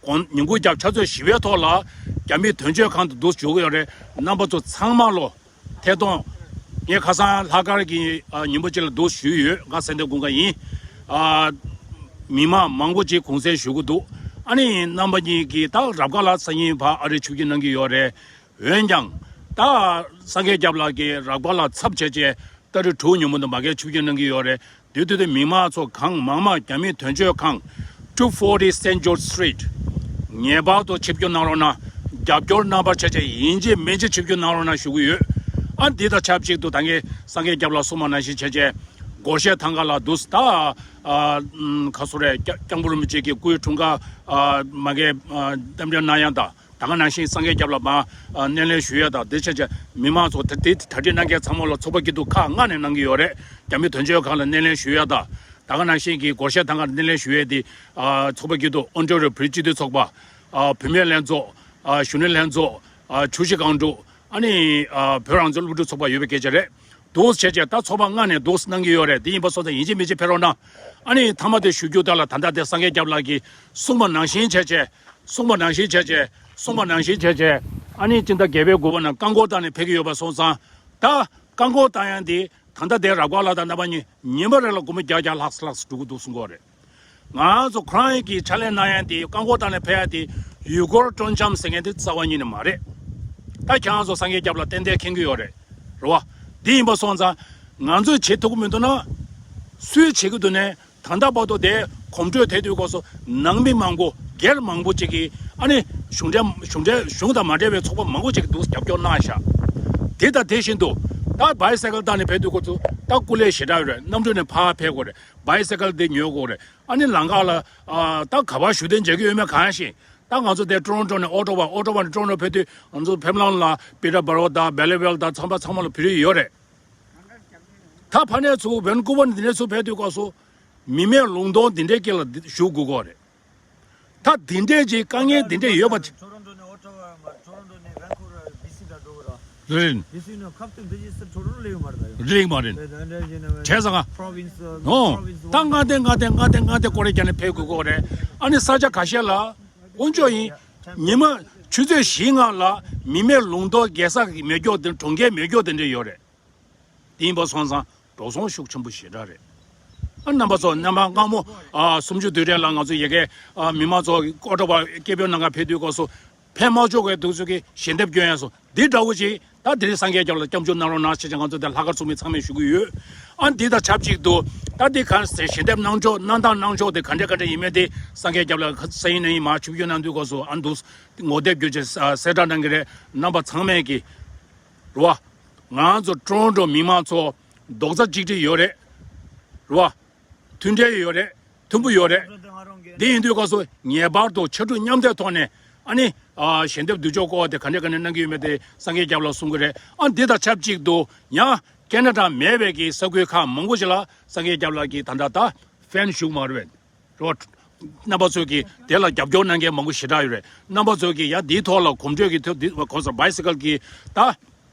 གོང་ཉིན་གུང་རྒྱབ་ཆུ་ཚོད་བཞི་པའི་ཐོག་ལ་རྒྱ་མི་དོན་གཅོད་ཁང་དུ་འདུག་བཞུགས་ཀྱི་ཡོད་རེད། རྣམ་པ་ཚོ་ཚང་མ་ལོ་ཐད་གཏོང་། ངས་ཁ་སང་ལྷག་དཀར་གྱི་ཨ་ཉིན་མོ་གཅིག་ལ་འདུག་ཞུས་ཡོད། ང་སེང་ལྡེང་དགུན་ཁ་ཡིན། ཨ་མི་མང་མང་པོ་ཅིག་གུང་སེང་ཞུ་གི་འདུག་ཨ་ནི་རྣམ་པ་གཉིས་ཀྱིས་ད་རབ་དཀར་ལགས་སང་ཉིན་ཕར་ཨ་རིར་ཆིབས་བསྒྱུར་གནང་གི་ཡོད་རེད། འོན་ཀྱང་ད་སངས་རྒྱས་སྐྱབས་ལགས་ཀྱིས་རབ་དཀར་ལགས་ཚབ་བྱས་བྱས་ཏ་རིག་དྲུག་ཉིན་མོ་དུ་མ་གིར་ཆིབས་བསྒྱུར་གནང་གི་ཡོད་རེད། དེ་དུས་དེ་མི་མང་ཚོ་གང་མང་མང་རྒྱ་མི་དོན་གཅོད་ཁང་two forty Saint George Street ངེས་པར་དུ་ཆིབས་བསྒྱུར་གནང་རོགས་གནང་། རྒྱབ་སྐྱོར་རྣམ་པ་བྱས་བྱས་ཡིན་གཅིག་མིན་གཅིག་ཆིབས་བསྒྱུར་གནང་རོགས་གནང་ཞུ་གི་ཡོད། ཨ་འདི་དང་ཆབས་ཅིག་ཏུ་ད་ངས་སངས་རྒྱས་སྐྱབས་ལགས་གསུངས་པ་ནང་བཞིན་བྱས་བྱས་སྒོར་གཞས་ཐང་ག་ལ་འདུག་ད་ཨ་ཁ་སོ་རེད། སྐྱ་སྐྱབས་མགོན་རིན་པོ་ཆེ་གི་སྐུའི་འཁྲུངས་སྐར་ཨ་མ་གི་ཨ་རྟེན་འབྲེལ་གནང་ཡ་དང་། ད་ག་ནང་བཞིན་སངས་རྒྱས་སྐྱབས་ལ་མ་ཨ་སྣེ་ལེན་ཞུ་ཡ་དང་། དེ་བྱས་བྱས་མི་མང་ཚོ་ད་དེ་གྲ་སྒྲིག་གནང་མཁན་ཚང་མ་ལ་ཚོགས་པ་སྐྱིད་སྡུག་ཁག་ལྔ་ནས་གནང་གི་ཡོད་རེད། རྒྱ་མི་དོན་གཅོད་ཁང་ལ་སྣེ་ལེན་ཞུ་ཡ་དང་། ད་ག་ནང་བཞིན་གྱི་སྒོར་གཞས་ཐང་ག་ལ་སྣེ་ལེན་ཞུ་ཡ་དེ་ཨ་ཚོགས་པ་སྐྱིད་སྡུག་ཨོན་ཊ་རི་ཡོ་བོད་སྤྱི་འཐུས་ཚོགས་པ། ཨ་བུད་མེད་ལྷན་ཚོགས། ཨ་གཞོན་ནུ་ལྷན་ཚོགས། ཨ་ཆུ་བཞི་སྒང་དྲུག་ཨ་ནི་ཨ་བོད་རང་བཙན་སློབ་ཕྲུག་ཚོགས་པ་ཡོད་པའི་སྐད་ཆ་རེད། འདུག་བྱས་བྱས་ད་ཚོགས་པ་ལྔ་ནས་འདུག་གནང་གི་ཡོད་རེད། དེ་ཡིན་པ་སོང་ཙང་ཡིན་གཅིག་མིན་གཅིག་ཕེབས་རོགས་གནང་། ཨ་ནི་མཐའ་མ་དེ་ཞུ་རྒྱུ་དེ་ལ་ད་ལྟ་དེ་སངས་རྒྱས་སྐྱབས་ལགས་ཀྱིས་གསུངས་པ་ནང་བཞིན་བྱས་བྱས། གསུངས་པ་ནང་བཞིན་བྱས་བྱས། གསུངས་པ་ནང་བཞིན་བྱས་བྱས། ཨ་ནི་སྤྱི་ཟླ་བརྒྱད་པའི་དགུ་པ་ནང་རྐང་འཁོར་བཏང་ནས་ཕེབས་ཀྱི་ཡོད་པ་སོང་ཙང་། ད་རྐང་འཁོར་བཏང་ཡ་འདི་ད་ལྟ་དེ་རབ་དཀར་ལགས་དང་རྣམ་པ་གཉིས་ཉིན་པ་རེ་ལ་སྒོར་མོ་བརྒྱ་བརྒྱ་ལྷག་ཙམ་ལྷག་ཙམ་སྒྲུབ་ཀྱི་འདུག་གསུང་གི་ཡོད་རེད། ང་ཚོ་ཁོ་རང་གིས་ཕྱག་ལས་གནང་ཡ་དེ་རྐང་འཁོར་བཏང་ནས་ཕེབས་ཡ་དེ་ཡུལ་སྐོར་སྤྲོ་འཆམ་ཟེར་མཁན་དེ་རྩ་བ་ཉིད་ནས་མ་རེད། ད་ཁྱེད་རང་ཚོ་སངས་རྒྱས་སྐྱབས་ལ་ཏན་ཏན་མཁྱེན་གྱི་ཡོད་རེད། རེད་བ། འདི་ཡིན་པ་སོང་ཙང་ང་ཚོས་བྱེད་ཐུབ་ཀྱི་མི་འདུག་ན། སུས་བྱེད་ཀྱི་འདུག་ནས། ད་ལྟ་བར་དུ་དེ་གོམ་བགྲོད་དེ་དུས་སྐབས་སུ་ནང་མི་མང་པོ་སྒེར་མང་པོ་ཅིག་གིས་ཨ་ནི་གཞུང་འབྲེལ་གཞུང་འབྲེལ་གཞུང་དང་མ་འབྲེལ་བའི་ཚོགས་པ་མང་པོ་ཅིག་གིས་འདུག་རྒྱབ་སྐྱོར་གནང་ཤག་དེ་དང་དེ་བཞིན་དུ་ད་བའི་སའི་ཀལ་བཏང་ནས་ཕེབས་དུས་སྐབས་སུ་ད་སྐུ་ལས་ཞེ་དྲག་ཡོད་རེད། གནམ་གྲུ་ནས་ཕར་ཕེབས་དགོས་རེད། བའི་སའི་ཀལ་དེ་ཉོ་དགོས་རེད། ཨ་ནི་ལམ་ཁ་ལ་ཨ་ད་ག་པར་བཞུགས་གདན་འཇགས་ཀྱི་ཡོད་མེད་གང་ཤེས། ད་ང་ཚོ་དེ་ཀྲོ་རོན་ཀྲོ་ནས་ཨོ་ཊོ་ཝ། ཨོ་ཊོ་ཝ་ནས་ཀྲོ་རོན་ཀྲོ་ཕེབས་དུས་ང་ཚོ་ཕེབས་ལམ་ལ་པི་ཊར་སྦ་རོ་དང་བེ་ལི་ཝེལ་དང་ཚང་མ་ཚང་མ་ལ་བོད་རིགས་ཡོད་རེད། ད་ཕ་ནས་ཚུར་ཝན་ཀུ་ཝར་ནས་དེ་ནས་ཚུར་ཕེབས་དུས་སྐབས་སུ་མི་མེད་ལུང་སྟོང་འདི་འདྲའི་སྐད་ལ་བཞུགས་དགོས་ཀྱི་རེད། ད་འདི་འདྲས་ཀྱི་དཀའ་ངལ་འདི་འདྲས་ཡོད་པ། ཊོ་རོན་ཊོ་ནས་ཨོ་ཊོ་ཝ་མ་རེད། ཊོ་རོན་ཊོ་ནས་ཝན་ཀུ་ཝར་བི་སི་འདྲ་འགྲོ་གི་ར། རེད། བི་སི་ནས་ཁབ་ཏུ་འདི་ཅི་སི་ཊོ་རོན་ཊོ་ལེགས་མ་རེད་ད་ཡོད། ལེགས་མ་རེད། དེ་འདྲ་འདྲ་ཡིན་ན་བྲེལ་ཟ་ག་ཨོ། ད་མངའ་སྡེ་མངའ་སྡེ་མངའ་སྡེ་མངའ་སྡེ་སྐོར་རེ་རྒྱག་ནས་ཕེབས་དགོས་ཀྱི་རེད། ཨ་ནི་ས་ཆ་ཁ་ཤས་ལ་དཀོན་མཆོག་ཡིན། ཉི་མ་ཆུ་ཚོད་བཞི་ལྔ་ལ་མི་མེད་ལུང་སྟོང་རྒྱལ་ས་མེ་སྒྱོགས་དེ་གྲོང་ཁྱེར་མེ་སྒྱོགས་དེ་འདྲས་ཡོད་རེད། དེ་ཡིན་པ་སོང་ཙང་འགྲོ་སོང་ཤུགས་ཆེན་པོ་ཞེ་དྲག་རེད། ཨ་རྣམ་པ་ཚོ་སྔ་མ་སྔ་མོ་ཨ་སུམ་ཅུ་དུས་དྲན་ལ་ང་ཚོ་ཡ་གི་ཨ་མི་མང་ཚོ་ཨོ་ཊོ་ཝ་སྐད་འབོད་གནང་གར་ཕེབས་དུས་སྐབས་སུ་ཕེབས་མ་ཆོག་པའི་དུས་ཚོད་ཀྱི་ཞལ་འདེབས་སྐྱོན་ཡས་སོ་འདི་འདྲ་བོ་ཅིག་ད་དེ་རིང་སངས་རྒྱས་སྐྱབས་ལ་སྐྱབས་འཇུག་གནང་རོགས་གནང་ཞེས་ང་ཚོ་དེ་ལྷག་དཀར་ཚོགས་མི་ཚང་མས་ཞུ་གི་ཡོད། ཨ་འདི་དང་ཆབས་ཅིག་ཏུ་ད་འདི་གང་ཟེར་ཞལ་འདེབས་གནང་ཕྱོགས་གནང་སྟངས་གནང་ཕྱོགས་དེ་ག་འདྲ་ག་འདྲ་ཡིན་མིན་དེ་སངས་རྒྱས་སྐྱབས་ལ་སང་ཉིན་གནངས་ཉིན་མར་ཆིབས་བསྒྱུར་གནང་དུས་སྐབས་སུ་ཨ་འདུག་ངོ་དེབ་བརྒྱུད་བྱས་གསལ་བསྒྲགས་གནང་གི་རེད། རྣམ་པ་ཚང་མས་ཀྱི་རེད་བ། ང་ཚོ་ཀྲོ་རོན་ཀྲོ་མི་མང་ཚོ་རྡོག་རྩ་གཅིག་སྒྲིལ་ཡོད་རེད། རེད་བ། མཐུན་སྒྲིལ་ཡོད་རེད། མཐུན་པོ་ཡོད་རེད། འདི་ཡིན་དུས་སྐབས་སུ་ངེས་པར་དུ་ཕྱར་གྲུ་མཉམ་འདེགས་ཐོག་ནས་ཨ་ནི་ཨ་ཞལ་འདེབས་བསྡུ་ཕྱོགས་སྐོར་དེ་ག་འདྲ་ག་འདྲ་གནང་གི་ཡོད་མེད་དེ་སངས་རྒྱས་སྐྱབས་ལ་གསུང་གི་རེད། ཨ་འདི་དང་ཆབས་ཅིག་ཏུ་ཡང་ཁེ་ན་ཌ་མེད་པའི་གི་ས་ཁུལ་ཁག་མང་པོ་ཞིག་ལ་སངས་རྒྱས་སྐྱབས་ལ་གི་ད་ལྟ་ད་ཧྥན་ཞུགས་མ་རེད། རོ། རྣམ་པ་ཚོས་ཀྱིས་དེ་ལ་རྒྱབ་སྐྱོར་གནང་མཁན་མང་པོ་ཞེ་དྲག་ཡོད་རེད། རྣམ་པ་ཚོས་ཀྱིས་ཡ་འདིའི་ཐོག་ལ་གོམ་བགྲོད་ཀྱི་ཐོག་འདི་གོ་ས་བའི་སི་ཀལ་གྱི་ད་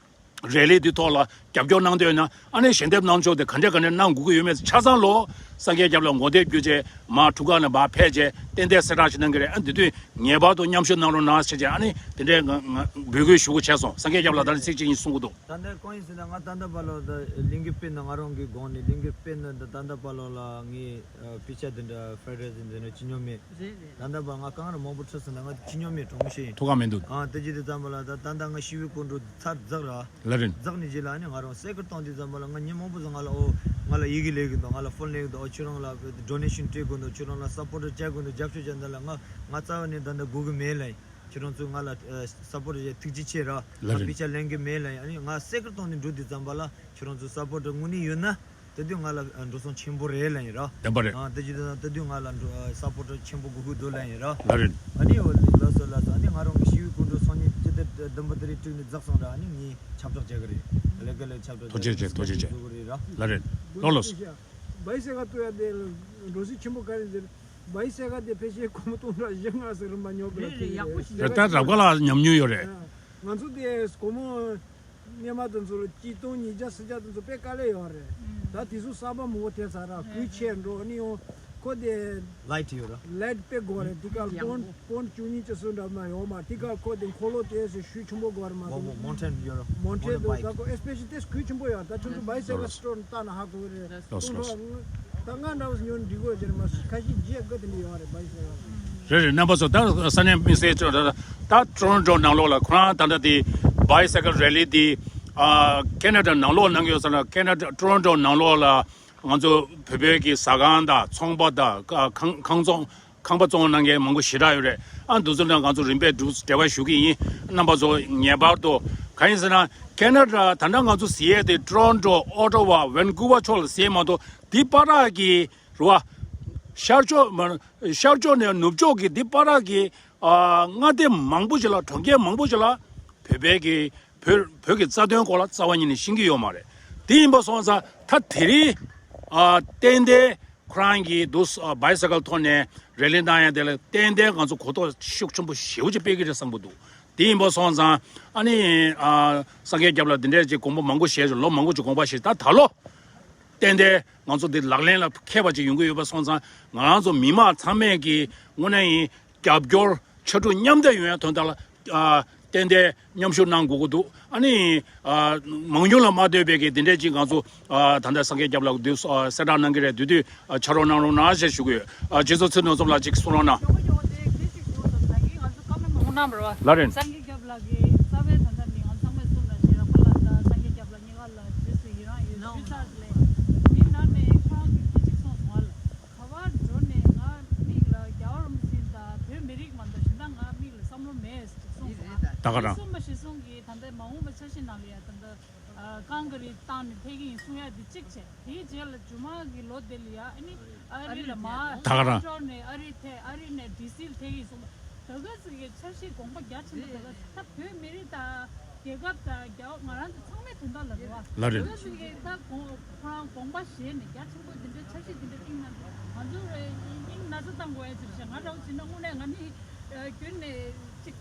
རེ་ལི་འདི་ཐོག་ལ་རྒྱབ་སྐྱོར་གནང་འདོད་ན་ཨ་ནི་ཞལ་འདེབས་གནང་ཕྱོགས་དེ་ག་འདྲ་ག་འདྲ་གནང་དགོས་ཀྱི་ཡོད་མེད་ཆ་ཚང་ལོ། སངས་རྒྱས་སྐྱབས་ལ་ངོ་དེབ་བརྒྱུད་བྱས་མར་འཁྲུངས་སྐར་ནས་མར་ཕེབས་བྱས་ཏན་ཏན་གསལ་བསྒྲགས་ཤིག་གནང་གི་རེད། ཨ་འདི་དུས་ངེས་པར་དུ་མཉམ་ཞུགས་གནང་རོགས་གནང་ཞེས་བྱས་ཨ་ནི་དེ་འདྲའི་ང་ང་འབོད་སྐུལ་ཞུ་དགོས་བྱས་སོང་། སངས་རྒྱས་སྐྱབས་ལ་ད་ནི་ཚིག་གཅིག་གཉིས་གསུང་གི་འདུག་ད་ལྟ་གང་ཡིན་ཟེར་ན་ང་ད་ལྟ་བར་ལོ་ད་གླིང་གི་དཔེ་ན་ང་རང་གི་སྒང་ནས་གླིང་གི་དཔེ་ན་ད་ད་ལྟ་བར་ལོ་ལ་ངས་ཨ་དཔེ་ཆ་འདི་འདྲ་ཕེ་རེ་ཟིན་འདི་འདྲ་ཅི་ཉོ་མེད། རེད་རེད། ད་ལྟ་བར་ང་གང་རུ་མང་པོ་ཁྲིད་སོང་ན་ང་ཅི་ཉོ་མེད་གྲོང་ཤེས་ཡིན། ཐུགས་ཁག་མི་འདུག་ཨ་དེ་ཅི་དེ་ཙམ་པ་ལ་ད་ད་ལྟ་ང་ཞི་བའི་སྐུ་མགྲོན་ཚར་འཛེགས་ར། ལ་རིན། འཛེགས་ནས་རྗེས་ལ་ནི་ང་རང་སེ་ཀར་བཏང་དུས་ཙམ་པ་ལ་ང་ཉིན་མང་པོ་ཙམ་ང་ལ་ཨོ་ང་ལ་ཡི་གེ་ལས་གི་འདུག་ང་ལ་ཕོན་ལས་གི་འདུག་ཨོ་ཁྱོད་རང་ལ་ཌོ་ནེ་ཤན་སྤྲད་དགོས་འདུག་ཁྱོད་རང་ལ་སབ་པོར་ཊ་བྱ་དགོས་འདུག་རྒྱབ་སྐྱོར་བྱ་འདི་ལ་ང་ང་རྩ་བ་ནས་ད་ལྟ་དགོས་གི་མེད་ལ་ཡིན། ཁྱེད་རང་ཚོས་ང་ལ་ཨ་སབ་པོར་ཊ་བྱས་ཐུགས་རྗེ་ཆེ་ར། ལ་ང་རིན། དཔེ་ཆ་ལེན་གི་མེད་ལ་ཡིན། ཨ་ནི་ང་སེ་ཀར་བཏང་ནས་འགྲོ་དུས་ཙམ་པ་ལ་ཁྱེད་རང་ཚོས་སབ་པོར་ཊ་དངོས་གནས་ཡོད་ན་དེ་དུས་ང་ལ་ཨ་འགྲོ་སོང་ཆེན་པོ་རེད་ལ་ཡིན་ར། བདེན་པ་རེད། ཨ་དེ་དུས་དེ་དུས་ང་ལ་འགྲོ་ཨ་སབ་པོར་ཊ་ཆེན་པོ་དགོས་ཀྱི་འདུག་ལ་ཡིན་ར། ལ་རིན། ཨ་ནི་འོ་ལགས་སོ་ལགས་སོ། ཨ་ནི་ང་རང་གི་ཞི་བའི་སྐུ་མགྲོན་སང་ཉིན་སྤྱི་ཟླ་བདུན་པ་དེ་རིང་དྲུག་ནས་འཛེགས་སོང་ར། ཨ་ནི་ངས་ཁྱབ་བསྒྲགས་བྱ་གི་རེད། ལས་ཀ་ལས་ཁྱབ་བསྒྲགས་ཐུགས་རྗེ་ཆེ། ཐུགས་རྗེ་ཆེ། བཟོ་གི་རེད་ར། ལ་རིན། ལགས་ལགས་སོ། བའི་སའི་ཀལ་བཏུ་ཡ་དེ་འགྲོ་སྲིད་ཆེན་པོ་ག་རེ་ཟེར། བའི་སའི་ཀལ་དེ་ཕལ་ཆེར་སྒོར་མོ་སྟོང་ཕྲག་བཞི་ལྔ་ཟེར་རིན་པ་ཉོ་དགོས་ལ། རེད་རེད། ཡག་པོ་ཞིག་རེད། ད་རབ་དགའ་ལ་ཉམས་མྱོང་ཡོད་རེད། ང་ཚོ་དེ་སྒོར་མོ་སྔོན་མ་དེ་ཚོ་ལ་གཅིག་སྟོང་ཉིས་བརྒྱ་སུམ་བརྒྱ་དེ་ཚོ་དཔེ་དཀའ་ལས་ཡོད་རེད། ད་དེ་ཚོ་གསར་པ་མང་པོ་ཐེབས་ཚར་ར། སྐུལ་ཆེ་འགྲོ་ནི་ཡོང་ཁོ་དེ། ལའིཊ་ཡོད་ར། ལའིཊ་དཔེ་དགོས་རེད། དེ་ག་ཡག་པོ། པོན་པོན་བཅུ་གཉིས་ཅི་སུ་འདྲ་མ་ཡོད་མ། དེ་ག་ཁོ་དེ་འཁོར་ལོ་དེ་སུ་ཤུགས་ཆེན་པོ་དགོས་རེད་མ། མོ་མོ་མོན་ཊེན་ཡོད་ར། མོན་ཊེན་དུ་ད་ཁོ་ཨེ་སི་པེ་ཤལ་དེ་སྐུལ་ཆེན་པོ་ཡོད། ད་ཁྱོད་ཚོ་བའི་སའི་ཀལ་སི་ཊོར་ལྟ་ན་ཧ་གོ་རེད། ལགས་སོ་ལགས་སོ། ད་ང་འདྲ་བོ་ཉོ་འདི་གོ་ཟེར་མ་ཁ་ཤས་བརྗེད་དགོས་དེ་འདྲ་ཡོད་རེད། བའི་སའི་ཀལ། རེད་རེད། རྣམ་པ་ཚོ་ད་ས་གནས་མི་སེར་ཚོ་ད་ད་ཊོ་རོན་ཊོ་ནང་ལོགས་ལ་ཁོ་རང་ད་ལྟ་དེ་བའི་སའི་ཀལ་རེ་ལི་དེ་ཨ་ཁེ་ན་ཌ་ནང་ལོགས་གནང་གི་ཡོད་ས་ན་ཁེ་ན་ཌ་ཊོ་རོན་ཊོ་ནང་ལོགས་ལ་ང་ཚོ་བོད་པའི་གི་ཟ་ཁང་དང་ཚོང་པ་དང་ཁང་ཁང་ཚོང་ཁང་པ་བཙོང་གནང་མཁན་མང་པོ་ཞེ་དྲག་ཡོད་རེད། ཨ་འདུག་ཚོད་ན་ང་ཚོ་རིམ་པས་འབྲེལ་བ་ཞུ་གི་ཡིན། རྣམ་པ་ཚོ་ངེས་པར་དུ་གང་ཡིན་ཟེར་ན་ཁེ་ན་ཌ་ད་ལྟ་ང་ཚོ་ཟེར་ཡས་དེ་ཊོ་རོན་ཊོ་ཨོ་ཊོ་ཝ་ཝན་ཀུ་ཝར་ཕྱོགས་ལ་ཟེར་མ་གཏོགས་དེ་བར་གི་རེད་བ། ཤར་ཕྱོགས་མ་ཤར་ཕྱོགས་ནས་ནུབ་ཕྱོགས་ཀྱི་འདི་བར་གྱི་ཨ་མངའ་སྡེ་མང་པོ་ཞིག་ལ་གྲོང་ཁྱེར་མང་པོ་ཞིག་ལ་བོད་པའི་གི་བོད་བོད་ཀྱི་རྩ་དོན་སྐོར་ལ་རྩ་བ་ཉིད་ནས་ཤེས་ཀྱི་ཡོད་མ་རེད། དེ་ཡིན་པ་སོང་ཙང་ད་དེ་རིང་ཨ་ཏན་ཏན་ཁོ་རང་གི་འདུག་ཨ་བའི་སའི་ཀལ་ཐོག་ནས་རེ་ལི་གནང་ཡ་དེ་ལ་ཏན་ཏན་ང་ཚོ་གོ་རྟོགས་ཤུགས་ཆེན་པོ་ཞེ་པོ་ཅིག་སྤེལ་གྱི་རེད་བསམ་གྱི་འདུག་དེ་ཡིན་པ་སོང་ཙང་ཨ་ནི་ཨ་སངས་རྒྱས་སྐྱབས་ལ་འདི་འདྲས་ཅིག་དགོངས་པ་མང་པོ་བཞེས་ལོ་མང་པོ་ཅིག་དགོངས་པ་བཞེས། ད་ད་ལོ་ཏན་ཏན་ང་ཚོ་འདི་ལག་ལེན་ལ་འཁེལ་བ་ཅིག་ཡོང་གི་ཡོད་པ་སོང་ཙང་ང་རང་ཚོ་མི་མང་ཚང་མས་ཀྱི་དངོས་གནས་ཡིན་རྒྱབ་སྐྱོར་ཕྱར་གྲུ་མཉམ་འདེགས་ཡོང་ཡ་དོན་དག་ལ་ཨ་ཏན་ཏན་མཉམ་ཞུགས་གནང་དགོས་ཀྱི་འདུག་ཨ་ནི་ཨ་མང་ཉུང་ལ་མ་ལྟོས་པའི་གི་འདི་འདྲས་ཅིག་ང་ཚོ་ཨ་ད་ལྟ་སངས་རྒྱས་སྐྱབས་ལ་འདི་ཨ་གསལ་བསྒྲགས་གནང་གི་རེད། དེ་དུས་ཨ་ཕྱག་རོགས་གནང་རོགས་གནང་ཞེས་ཞུ་གི་ཡོད། ཨ་རྗེས་སུ་ཚུལ་ནོར་ཚོམ་ལགས་ཅིག་གསུང་རོགས་གནང་། ཡོང་གི་ཡོང་དེ་དེ་ཅིག་འདུག་ཟེར་ད་གིན་ང་ཚོ་བཀའ་མོལ་མང་པོ་གནང་བ་རེད་བ། ལ་རེད། སངས་རྒྱས་སྐྱབས་ལགས་ཀྱིས་རྩ་བའི་ད་ལྟ་ནི་ང་ཚང་མས་གསུངས་ན་ཞེས་ར་པ་ལགས་དང་སངས་རྒྱས་སྐྱབས་ལགས་གཉིས་ཀ་ལ་རྗེས་སུ་ཡི་རང་ཡོད་ཞུས་ཚར་ལས་དེ་ནང་ནས་ཁོ་རང་གིས་དེ་ཅིག་གསུངས་སོང་བ་ལ། ད་ག་རང་། གསུམ་པ་གཞིར་བཟུང་གིས་ད་ལྟ་མ་འོངས་པ་འཆར་གཞི་ནང་ལ་ཡ་ད་ལྟ་ཨ་ཀང་ཀ་རི་བཏང་ནས་ཕེབས་ཀྱི་ཡིན་གསུང་ཡ་འདི་གཅིག་བྱས། དེའི་རྗེས་ལ་མཇུག་མ་གི་ལོ་དེ་ལ་ཡ་ཨ་ནི་ཨ་རི་ལ་མར་ད་ག་རང་། འབྱོར་ནས་ཨ་རི་ཐད། ཨ་རི་ནས་ཌི་སི་ལ་ཐད་ཀྱི་ཡིན་གསུངས་པ། ད་ག་ཟེར་གི་འཆར་གཞི་དགོངས་པ་རྒྱ་ཆེན་པོ། ད་ག་ད་བོད་མི་རིགས་དང་རྒྱལ་ཁབ་དང་རྒྱལ་བ་ང་རང་ཚོ་ཚང་མའི་དོན་དག་ལ་རེད་བ། ལ་རེད། ད་ག་ཟེར་གི་ད་དགོངས་ཁོ་རང་དགོངས་པ་བཞེས་ནས་རྒྱ་ཆེན་པོ་འདི་འདྲའི་འཆར་གཞི་འདི་འདྲ་བཏིང་ན་ང་ཚོ་རེ་སྙིང་ན་ཚ་བཏང་དགོས་ཡ་ཅིག་རེད་ཤག་ང་རང་བྱས་ན་དངོས་གནས་ང་ནི་རྒྱུན་ནས་ཅིག་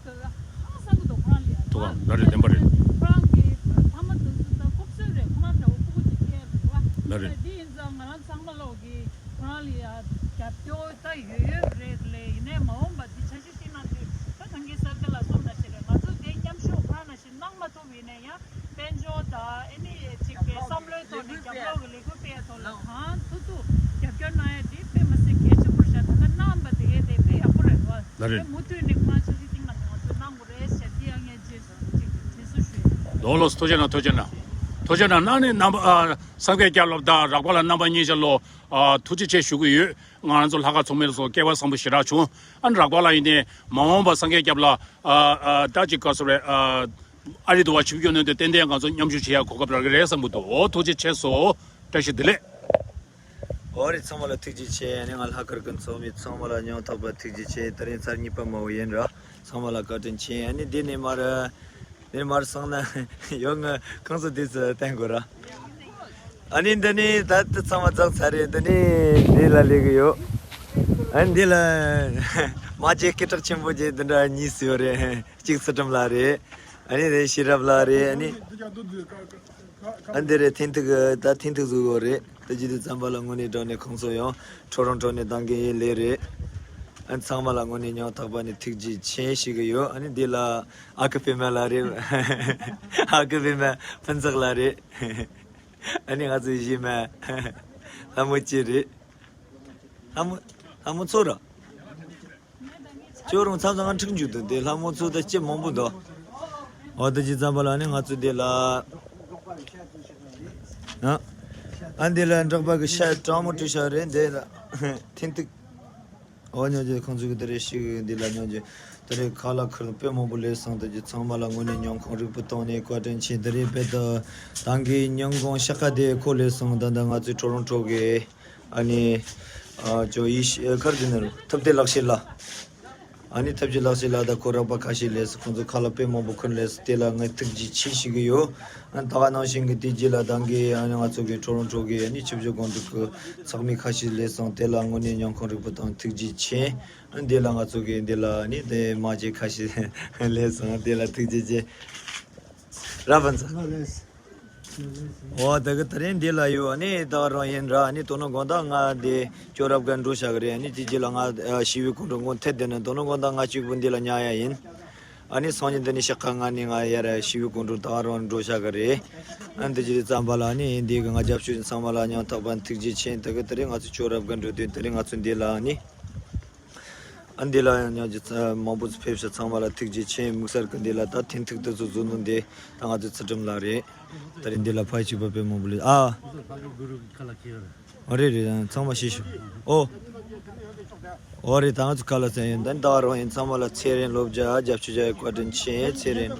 ཧང་སང་གི་འདུག་ཁོ་རང་ལ་ཡ། འདུག་ག་ལ་རེད། བདེན་པ་རེད། ཁོ་རང་གི་ཕ་མ་དེ་ཚོ་ད་སྐུ་གཟུགས་རེད། ཁོ་རང་འདྲ་བོ་སྤུ་གུ་ཅིག་སྐྱེས་རེད་བ། ལ་རེད། དེ་ཡིན་ཙང་ང་རང་ཚང་མ་ལོག་གི་ཁོ་རང་ལ་ཡ་རྒྱབ་སྐྱོར་ད་ཡོད་ཡོད་རེད་ལེ། ཡིན་ནའི་མ་འོངས་པ་འདི་འཆར་གཞི་བཏིང་ན་འདི་ད་ད་གིན་གསར་འགོད་ལ་གསུངས་ནང་བཞིན་རེད། ང་ཚོ་དེ་མཉམ་ཞུགས་ཁོ་རང་ནང་བཞིན་གནང་མ་ཐུབ་ཡིན་ན་ཡང་དཔལ་འབྱོར་དང་ཨ་ནི་ཅིག་གི་བསམ་བློའི་ཐོག་ནས་རྒྱབ་སྐྱོར་གྱི་ལས་འགུལ་སྤེལ་ཡ་ཐོག་ལ་གང་ཐུབ་ཐུབ་རྒྱབ་སྐྱོར་གནང་ཡ་དེ་དཔེ་མི་སྲིད་གལ་ཆེན་པོ་རེད་ཤག་ད་ལྟ་གནང་བ་དེ་གས་དེ་དཔེ་ཡག་པོ་རེད་བ། ལ་རེད། དེ་མུ་མཐུད་ནས་ཁོ་རང་འཆར་གཞི་བཏིང་ན་ང་ཚོས་གནང་དགོས་རེད་ཟེར་དེ་ཡང་ངས་རྗེས་སུ་ཅིག་དྲན་གསོ་ཞུ་ཡ་ཡིན། ལོ་ལོ་ཐུགས་རྗེ་གནང་། ཐུགས་རྗེ་གནང་། ཐུགས་རྗེ་གནང་། ནང་ནས་རྣམ་པ་ཨ་སངས་རྒྱས་སྐྱབས་ལགས་དང་རག་པ་ལགས་རྣམ་པ་གཉིས་ཆ་ལོ་ཨ་ཐུགས་རྗེ་ཆེ་ཞུ་གི་ཡོད། ང་རང་ཚོ་ལྷག་དཀར་ཚོགས་མི་ལ་སོགས་སྐལ་བ་བཟང་པོ་ཞེ་དྲག་བྱུང་། ཨ་ནི་རག་པ་ལགས་ཡིན་ནའི་མ་འོངས་པ་སངས་རྒྱས་སྐྱབས་ལགས་ཨ་ཨ་ད་ཅིག་ག་ཟེར་རེད། ཨ་ཨ་རི་དུ་བ་ཆིབས་བསྒྱུར་གནང་དུས་ཏན་ཏན་ང་ཚོ་མཉམ་ཞུགས་བྱེད་ཡ་གོ་སྐབས་རག་གི་རེད་བསམ་གི་འདུག་འོ་ཐུགས་རྗེ་ཆེ་སོང་། བཀྲ་ཤིས་བདེ་ལེགས། འོ་རེད། ཚང་མ་ལ་ཐུགས་རྗེ་ཆེ། ཨ་ནི་ང་ལྷག་དཀར་ཀུན་ཚོགས་མི་ཚང་མ་ལ་སྙིང་ཐག་པ་ཐུགས་རྗེ་ཆེ། དེ་རིང་ཚར་གཉིས་པ་མ་བོ་ཡིན་ར། ཚང་མ་ལ་བཀའ་དྲིན་ཆེ། ཨ་ནི་འདི་ནས་མར་འདི་ནས་མར་སོང་ན་ཡོད། ང་ཁང་བཟོ་དུས་སུ་བསྟན་དགོས་ར། ཨ་ནི་འདི་ནི་ད་ལྟ་ཚང་མ་རྫོགས་ཚར་རེད། འདི་ནི་འདི་ལ་སླེབས་གི་ཡོད། ཨ་ནི་འདི་ལ་མ་བྱས་སྐད་གྲགས་ཆེན་པོ་བྱས་འདི་འདྲ་གཉིས་སུ་ཡོད་རེད། གཅིག་ཚུལ་ཁྲིམས་ལགས་རེད། ཨ་ནི་རེད་ཤེས་རབ་ལགས་རེད། ཨ་ནི་ཨ་འདི་རེད། ཐེན་ཐུག་ད་ཐེན་ཐུག་བཟོ་གི་རེད། ད་ཇི་དུས་ཙམ་པ་ལ་དངོས་གནས་དྲང་གནས་ཁོང་ཚོ་ཡང་ཁྲོ་རང་ཁྲོ་ནས་བཏང་གི་ཡིན་ལེ་རེད། ཨ་ཚང་མ་ལ་དངོས་གནས་སྙིང་ཐག་པ་ནས་ཐུགས་རྗེ་ཆེ་ཞུ་གི་ཡོད། ཨ་ནི་འདི་ལ་ཨ་ཁུ་པད་མ་ལགས་རེད། ཨ་ཁུ་པད་མ་ཕུན་ཚོགས་ལགས་རེད། ཨ་ནི་ང་ཚོའི་གཞས་མ་ལྷ་མོ་ཅི་རེད། ལྷ་མོ་ལྷ་མོ་ཚོ་ར། ཁྱོད་རང་མཚམས་མཚམས་ང་འཁྲིག་འཇུག་ཏུ་དེ་ལྷ་མོ་ཚོ་དང་སྐྱེ་མང་པོ་འདུག་འོ་དེ་ཅི་ཙམ་པ་ལ་ནི་ང་ཚོ་དེ་ལ་ཨ་འདི་ལ་འབྲོག་པ་གི་ཤ་གྲང་མོ་བཀྲུས་ཤ་རེད། འདི་ལ་ཐིན་ཏིག་འོ་ཉོ་རྒྱུ་ཁོང་ཚོ་གི་དེ་རེད་ཤི་གི་འདི་ལ་ཉོ་རྒྱུ་དེ་རེད། ཁ་ལག་ཁུར་དཔེ་མང་པོ་ལས་སོང་། དེ་ཅི་ཚང་མ་ལ་དངོས་གནས་ཉོ་ཁང་རིག་པོ་བཏང་ནས་བཀའ་དྲིན་ཆེ། དེ་རེད། དཔེ་ད་དང་གི་ཉོ་ཁང་ཤ་ཁ་དེ་ཁོ་ལས་སོང་། ད་ད་ང་ཚོའི་ཁྲོ་རོང་ཁྲོ་གི་ཨ་ནི། ཨ་ཅོ་ཡི་ཤི་ཁར་དེ་ནི་ཐུབ་བསྟན་ལགས་ཤེས་ལ། ཨ་ནི་ཐུབ་བསྟན་ལགས་ཤེས་ལ་ད་ཁོ་རག་པ་ཁ་ཤས་ལས་སུ་ཁོང་ཚོ་ཁ་ལ་དཔེ་མང་པོ་ཁུར་ལས་སུ་དེ་ལ་ངས་ཐུགས་རྗེ་ཆེ་ཞུ་གི་ཡོད། ཨ་ད་ག་ནང་བཞིན་གི་དེ་རྗེས་ལ་དང་གི་ཨ་ནི་ང་ཚོ་གི་ཁྲོ་རོང་ཁྲོ་གི་ཨ་ནི་ཆུ་བཞི་སྒང་དྲུག་གི་ཚོགས་མི་ཁ་ཤས་ལས་སོང་། དེ་ལ་དངོས་གནས་ཉོ་ཁང་རིག་པོ་དང་ཐུགས་རྗེ་ཆེ། ཨ་འདི་ལ་ང་ཚོ་གི་འདི་ལ་ཨ་ནི་དེ་མ་བྱེད་ཁ་ཤས་ལས་སོང་། དེ་ལ་ཐུགས་རྗེ་ཆེ། ར་བན་ཚ། འོ་ད་གི་དེ་རིང་འདི་ལ་ཡོད། ཨ་ནི་ད་རང་ཡིན་ར། ཨ་ནི་དོ་ནོ་དགོང་དག་ང་འདི་ཅོ་རབ་ག་འགྲོ་བཞག་གི་རེད། ཨ་ནི་དེ་རྗེས་ལ་ང་ཨ་ཞི་བའི་སྐུ་མགྲོན་ངོ་ཐད་དེ་ནི་དོ་ནོ་དགོང་དག་ང་གཅིག་པུ་འདི་ལ་ཉལ་ཡ་ཡིན། ཨ་ནི་སང་ཉིན་འདི་ནི་ཞག་ཁ་ང་ནི་ང་ཡར་ཞི་བའི་སྐུ་མགྲོན་ད་རང་འགྲོ་བཞག་གི་རེད། ཨ་ནི་དེ་རྗེས་ཙམ་པ་ལ་ཨ་ནི་འདི་གི་ང་རྒྱབ་སྐྱོར་ཚང་མ་ལ་སྙིང་ཐག་པ་ཐུགས་རྗེ་ཆེ། ད་གི་དེ་རིང་ང་ཚོ་ཅོ་རབ་ག་འགྲོ་དུས་དེ་རིང་ང་ཚོ་འདི་ལ་ཨ་ནི། ཨ་འདི་ལ་ཡང་ཉོ་རྒྱུ་ཚ་མང་པོ་ཚོ་ཕེབས་ཤག་ཚང་མ་ལ་ཐུགས་རྗེ་ཆེ། དམིགས་བསལ་གི་འདི་ལ་ད་ཐེན་ཐུག་དེ་ཚོ་བཟོ་ནོ་འདི་ད་ང་ཚོའི་ཚུལ་ཁྲིམས་ལགས་རེད། ད་རེས་འདི་ལ་ཕ་ཡི་གཅིག་པ་དཔེ་མང་པོ་ལས་ཨ། ཨོ་རེད་རེད། ཚང་མ་ཤེས་ཤོག་ཨོ། ཨོ་རེད། ད་ང་ཚོ་ཁ་ལ་ཚན་ཡིན། ད་ད་རང་ཡིན། ཚང་མ་ལ་ཚེ་རིང་ལོ་བརྒྱ་རྒྱབ་སྐྱོར་བྱ་ཡི་བཀའ་དྲིན་ཆེ། ཚེ་རིང་།